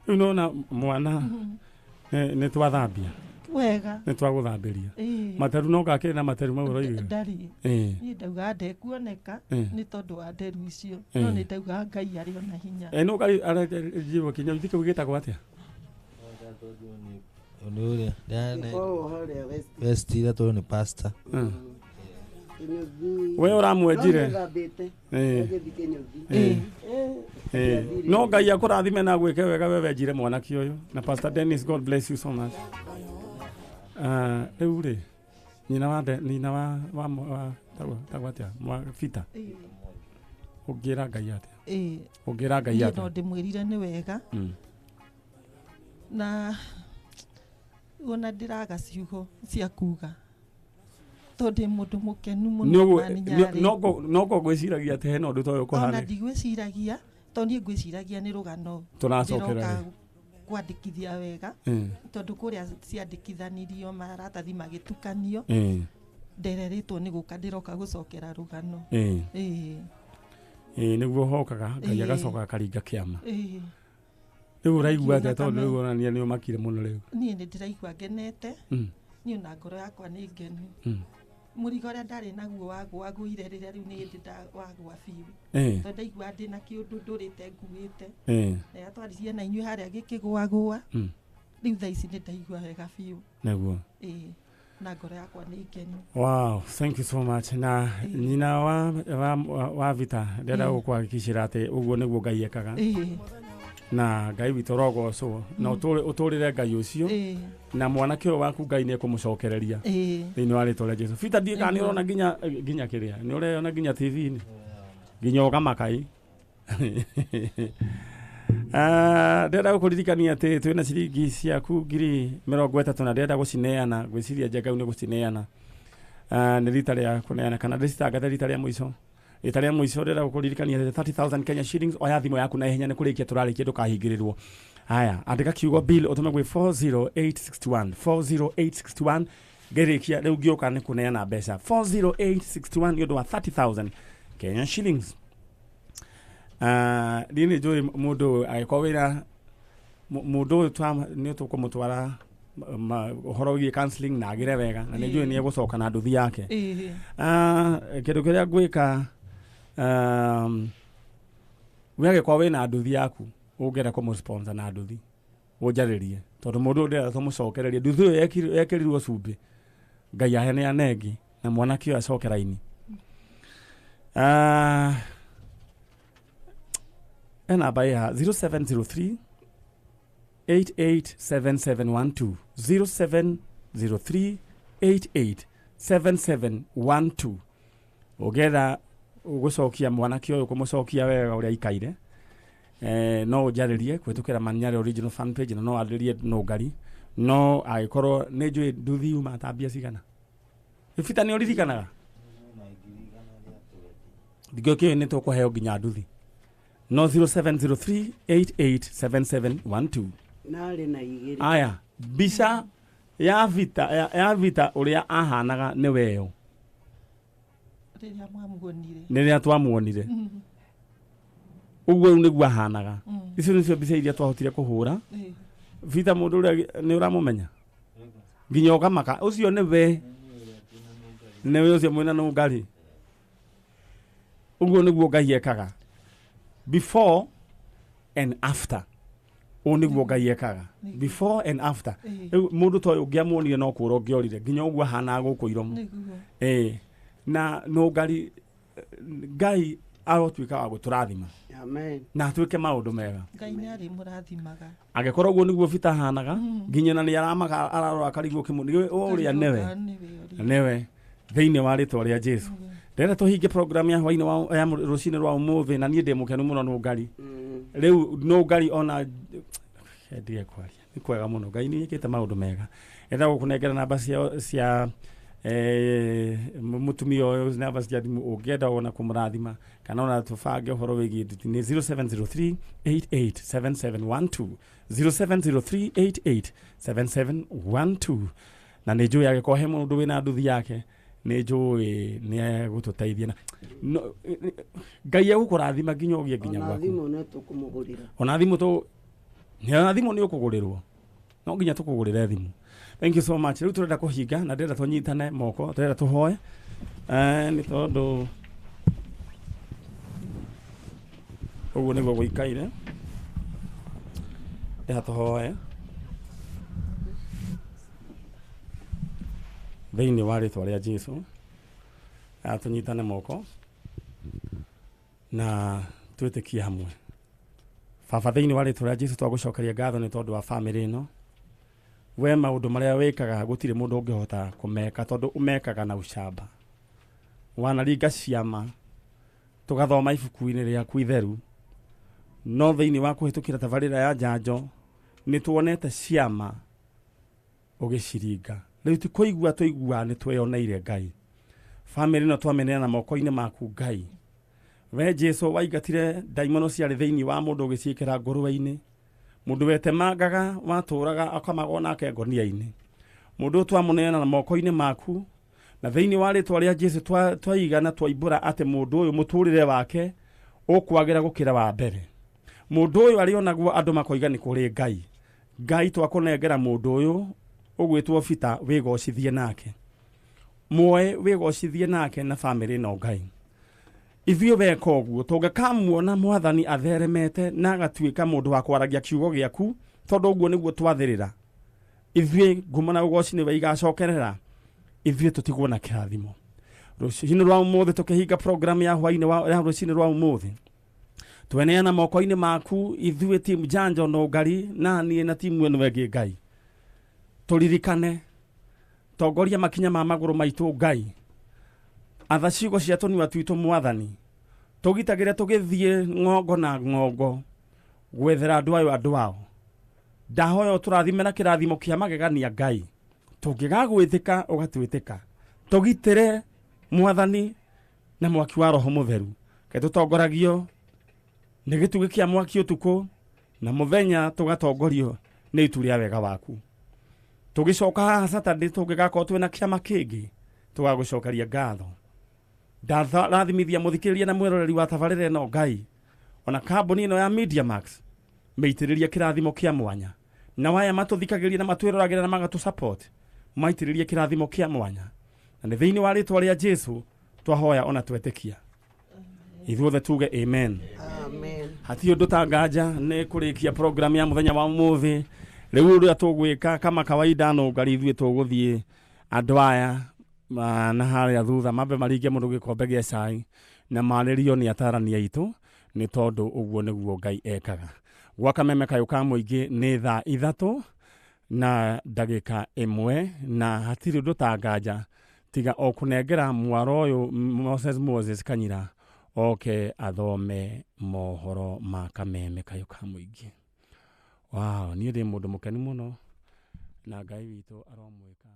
Rĩu nĩwona mwana nĩ twathambia. Wega. Nĩ twagũthambĩria. Materu no ngakĩrĩ na materu mau ũroigire? Ndarĩ. Niĩ ndaugaga ndekuoneka nĩ tondũ wa nderu icio. No nĩ ndaugaga Ngai arĩ ona hinya. No Ngai arenjirwo kĩnyũthi kĩu gĩtagwo atĩa? West ira tondũ nĩ pastor. We ũramwenjire. No Ngai akũrathime na gwĩke wega we wenjire mwanake ũyũ. Na Pastor Dennis, God bless you so much. Rĩu rĩ nyina wa nyina wa tagwo atĩa? Mwa Bita. Ũngĩra Ngai atĩa? Ũngĩra Ngai atĩa? No ndĩmwĩrire nĩ wega. Na ona ndĩraga ciugo cia kuga tondũ mũndũ mũkenu mũno Maninyarĩ. No ngwĩciragia atĩ hena ũndũ ta ũyũ ũkũhanĩka. Ona ndigwĩciragia tondũ niĩ ngwĩciragia nĩ rũgano tũracokera kwandĩkithia wega tondũ kũrĩa ciandĩkithanirio maratathi magĩtukanio ndererĩtwo nĩ gũka ndĩroka gũcokera rũgano. Nĩguo hokaga Ngai agacoka akaringa kĩama. Rĩu ũraigua atĩa tondũ rĩu onania nĩ ũmakire mũno rĩu? Niĩ nĩ ndĩraigua ngenete. Niĩ ona ngoro yakwa nĩ ngenu. Mũrigo ũrĩa ndarĩ naguo wagũire rĩrĩa rĩu nĩ hĩndĩ wagũa biũ. Tondũ ndaigua ndĩna kĩũndũ ndũrĩte nguĩte. Na twaririe na inyuĩ harĩa gĩkĩgũagũa. Rĩu thaa ici nĩ ndaigua wega biũ. Nĩguo. Na ngoro yakwa nĩ ngenu. Wow, thank you so much. Na nyina wa Vita ndĩrenda gũkũhakikicĩra atĩ ũguo nĩguo Ngai ekaga. Na Ngai witũ rogocwo na ũtũrĩre Ngai ũcio na mwanake ũyũ waku Ngai nĩ ekũmũcokereria thĩinĩ wa rĩtwa rĩa Jesu. Bita ndiĩ kana nĩ ũrona nginya kĩrĩa nĩ ũreyona nginya TV-inĩ nginya ũkamakai. Ndĩrenda gũkũririkania atĩ twĩna ciringi ciaku 30,000 na ndĩrenda gũcineana ngwĩciria njenga nĩ gũcineana. Nĩ rita rĩa kũneana kana ndĩcitangathe rita rĩa mũico. Rita rĩa mũico ndĩrenda gũkũririkania atĩ 30,000 Kenya shillings oya thimũ yaku na ihenya nĩ kũrĩkia tũrarĩkia ndũkahingĩrĩrwo. Haya, andĩka kiugo bill ũtũme gwĩ 40861 40861 ngĩrĩkia rĩu ngĩũka nĩ kũneana mbeca 40861 nĩ ũndũ wa 30,000 Kenya shillings. Niĩ nĩ njũĩ mũndũ angĩkorwo wĩna mũndũ ũyũ nĩ tũkũmũtwara Ũhoro wĩgiĩ counseling na agĩre wega, na nĩ njũĩ nĩ egũcoka na nduthi yake. Ĩĩ. Ah, kĩndũ kĩrĩa ngwĩka, we angĩkorwo wĩna nduthi yaku ũngĩenda kũmũ-sponsor na nduthi, ũnjarĩrie, tondũ mũndũ ũyũ ndĩrenda tũmũcokererie nduthi ũyũ yekĩrirwo cumbĩ. Ngai aheneane ĩngĩ na mwanake ũyũ acoke raini. Ah, e namba ya 0703 887712, 0703 887712, ũngĩenda gũcokia mwanake ũyũ, kũmũcokia wega ũrĩa aikaire, no ũnjarĩrie kũhĩtũkĩra Manyare original fan page, na no arĩrie Nũngari. No angĩkorwo nĩ njũĩ nduthi yuma ta mbia cigana, Bita, nĩ ũririkanaga? Thikũ kĩĩ nĩ tũkũheo nginya nduthi, no 0703 887712. Narĩ na igĩrĩ. Aya, mbica ya Vita ya Vita ũrĩa ahanaga nĩ weyo. Rĩrĩa mwamuonire. Nĩ rĩrĩa twamuonire ũguo, rĩu nĩguo ahanaga. Icio nĩcio mbica iria twahotire kũhũra. Vita, mũndũ ũrĩa nĩ ũramũmenya nginya ũkamaka, ũcio nĩwe, nĩwe ũcio mwĩna Nũngari. Ũguo nĩguo Ngai ekaga, before and after. Ũũ nĩguo Ngai ekaga, before and after. Rĩu mũndũ ta ũyũ ũngĩamuonire no kũra ũngĩorire, nginya ũguo ahanaga gũkũ iromo. Ĩĩ, na Nũngari, Ngai arotuĩka wa gũtũrathima. Amen. Na atuĩke maũndũ mega. Ngai nĩ arĩmũrathimaga. Angĩkorwo ũguo nĩguo Bita ahanaga, nginya na nĩ aramaka, ararora akarigwo kĩmũ ũrĩa nĩwe. Nĩwe ũrĩa. Nĩwe, thĩinĩ wa rĩtwa rĩa Jesu ndĩrenda tũhinge program ya hwainĩ ya rũcinĩ rwa ũmũthĩ, na niĩ ndĩ mũkenu mũno Nũngari. Rĩu Nũngari, ona ndige kwaria, nĩ kwega mũno. Ngai nĩ ĩkĩte maũndũ mega. Enda gũkũnengera namba cia mũtumia ũyũ, namba cia thimũ ũngĩenda ona kũmũrathima kana ona tũbange ũhoro wĩgiĩ nduthi, nĩ 0703 887712, 0703 887712. Na nĩ njũĩ angĩkorwo he mũndũ wĩna nduthi yake, nĩ njũĩ nĩ egũtũteithia na no, Ngai egũkũrathima nginya ũgĩe nginya Ona gwaku. Thimũ no tũkũmũgũrĩra. Ona thimũ tũ ona thimũ nĩ ũkũgũrĩrwo, no nginya tũkũgũrĩre thimũ. Thank you so much. Rĩu tũrenda kũhinga na ndĩrenda tũnyitane moko, tũrenda tũhoe, nĩ tondũ ũguo nĩguo gũikaire. Ndĩrenda tũhoe thĩinĩ wa rĩtwa rĩa Jesu. Tũnyitane moko na twĩtĩkie hamwe. Baba, thĩinĩ wa rĩtwa rĩa Jesu, twagũcokeria ngatho nĩ tondũ wa bamĩrĩ ĩno. We maũndũ marĩa wĩkaga gũtirĩ mũndũ ũngĩhota kũmeka, tondũ ũmekaga na ũcamba. Wanaringa ciama tũgathoma ibuku-inĩ rĩaku itheru, no thĩinĩ wa kũhĩtũkĩra tabarĩra ya njanjo nĩ tuonete ciama ũgĩciringa. Rĩu ti kũigua tũiguaga, nĩ tweyoneire. Ngai, bamĩrĩ ĩno twameneana moko-inĩ maku. Ngai, we Jesu waingatire ndaimono ciarĩ thĩinĩ wa mũndũ ũgĩciĩkĩra ngũrwe-inĩ, mũndũ wetemangaga watũraga akamagwo nake ngonia-inĩ, mũndũ ũyũ twamũneana na moko-inĩ maku, na thĩinĩ wa rĩtwa rĩa Jesu twaiga na twaimbũra atĩ mũndũ ũyũ mũtũrĩre wake ũkwagĩra gũkĩra wa mbere. Mũndũ ũyũ arĩonagwo andũ makoiga nĩ kũrĩ Ngai. Ngai, twakũnengera mũndũ ũyũ ũgwĩtwo Bita, wĩgocithie nake, muoe wĩgocithie nake na bamĩrĩ ĩno. Ngai, ithuĩ weka ũguo tũngĩkamuona Mwathani atheremete na agatuĩka mũndũ wa kwaragia kiugo gĩaku, tondũ ũguo nĩguo twathĩrĩra ithuĩ, ngumo na ũgoci nĩwe igacokerera, ithuĩ tũtigwo na kĩrathimo. Rũcinĩ rwa ũmũthĩ tũkĩhinga program ya hwainĩ ya rũcinĩ rwa ũmũthĩ, tweneana moko-inĩ maku ithuĩ timu Janjo Nũngari na niĩ na timu ĩno ĩngĩ. Ngai, tũririkane, tongoria makinya ma magũrũ maitũ. Ngai, atha ciugo cia tũnua twitũ. Mwathani, tũgitagĩre tũgĩthiĩ ng'ongo na ng'ongo gwethera andũ ayo andũ ao. Ndahoya ũtũrathime na kĩrathimo kĩa magegania. Ngai, tũngĩgagwĩtĩka ũgatwĩtĩka, tũgitĩre Mwathani na mwaki wa Roho Mũtheru. Ke tũtongoragio nĩ gĩtugĩ kĩa mwaki ũtukũ, na mũthenya tũgatongorio nĩ itu rĩa wega waku. Tũgĩcoka haha Saturday, tũngĩgakorwo twĩna kĩama kĩngĩ, tũgagũcokeria ngatho. Ndarathimithia mũthikĩrĩria na mwĩroreri wa tabarĩra ĩno. Ngai, ona kambuni ĩno ya Media Max, mĩitĩrĩrie kĩrathimo kĩa mwanya. Na waya matũthikagĩria na matwĩroragĩra na magatũ support, maitĩrĩrie kĩrathimo kĩa mwanya, na nĩ thĩinĩ wa rĩtwa rĩa Jesu twahoya ona twetĩkia. Ithuothe tuge amen. Amen. Hatirĩ ũndũ ta nganja nĩ kũrĩkia program ya mũthenya wa ũmũthĩ. Rĩu ũrĩa tũgwĩka kama kawaida, no ngari ithuĩ tũgũthiĩ andũ aya na harĩa thutha mambe maringe mũndũ gĩkombe gĩa cai na marĩrio nĩ atarani aitũ, nĩ tondũ ũguo nĩguo Ngai ekaga. Gwa Kameme Kayũ ka Mũingĩ nĩ thaa 3:01, na hatirĩ ũndũ ta nganja tiga o kũnengera mwaro ũyũ Moses Kanyira oke athome mohoro ma Kameme Kayũ ka Mũingĩ. Wow, niĩ ndĩ mũndũ mũkenu mũno na Ngai witũ aromwĩka.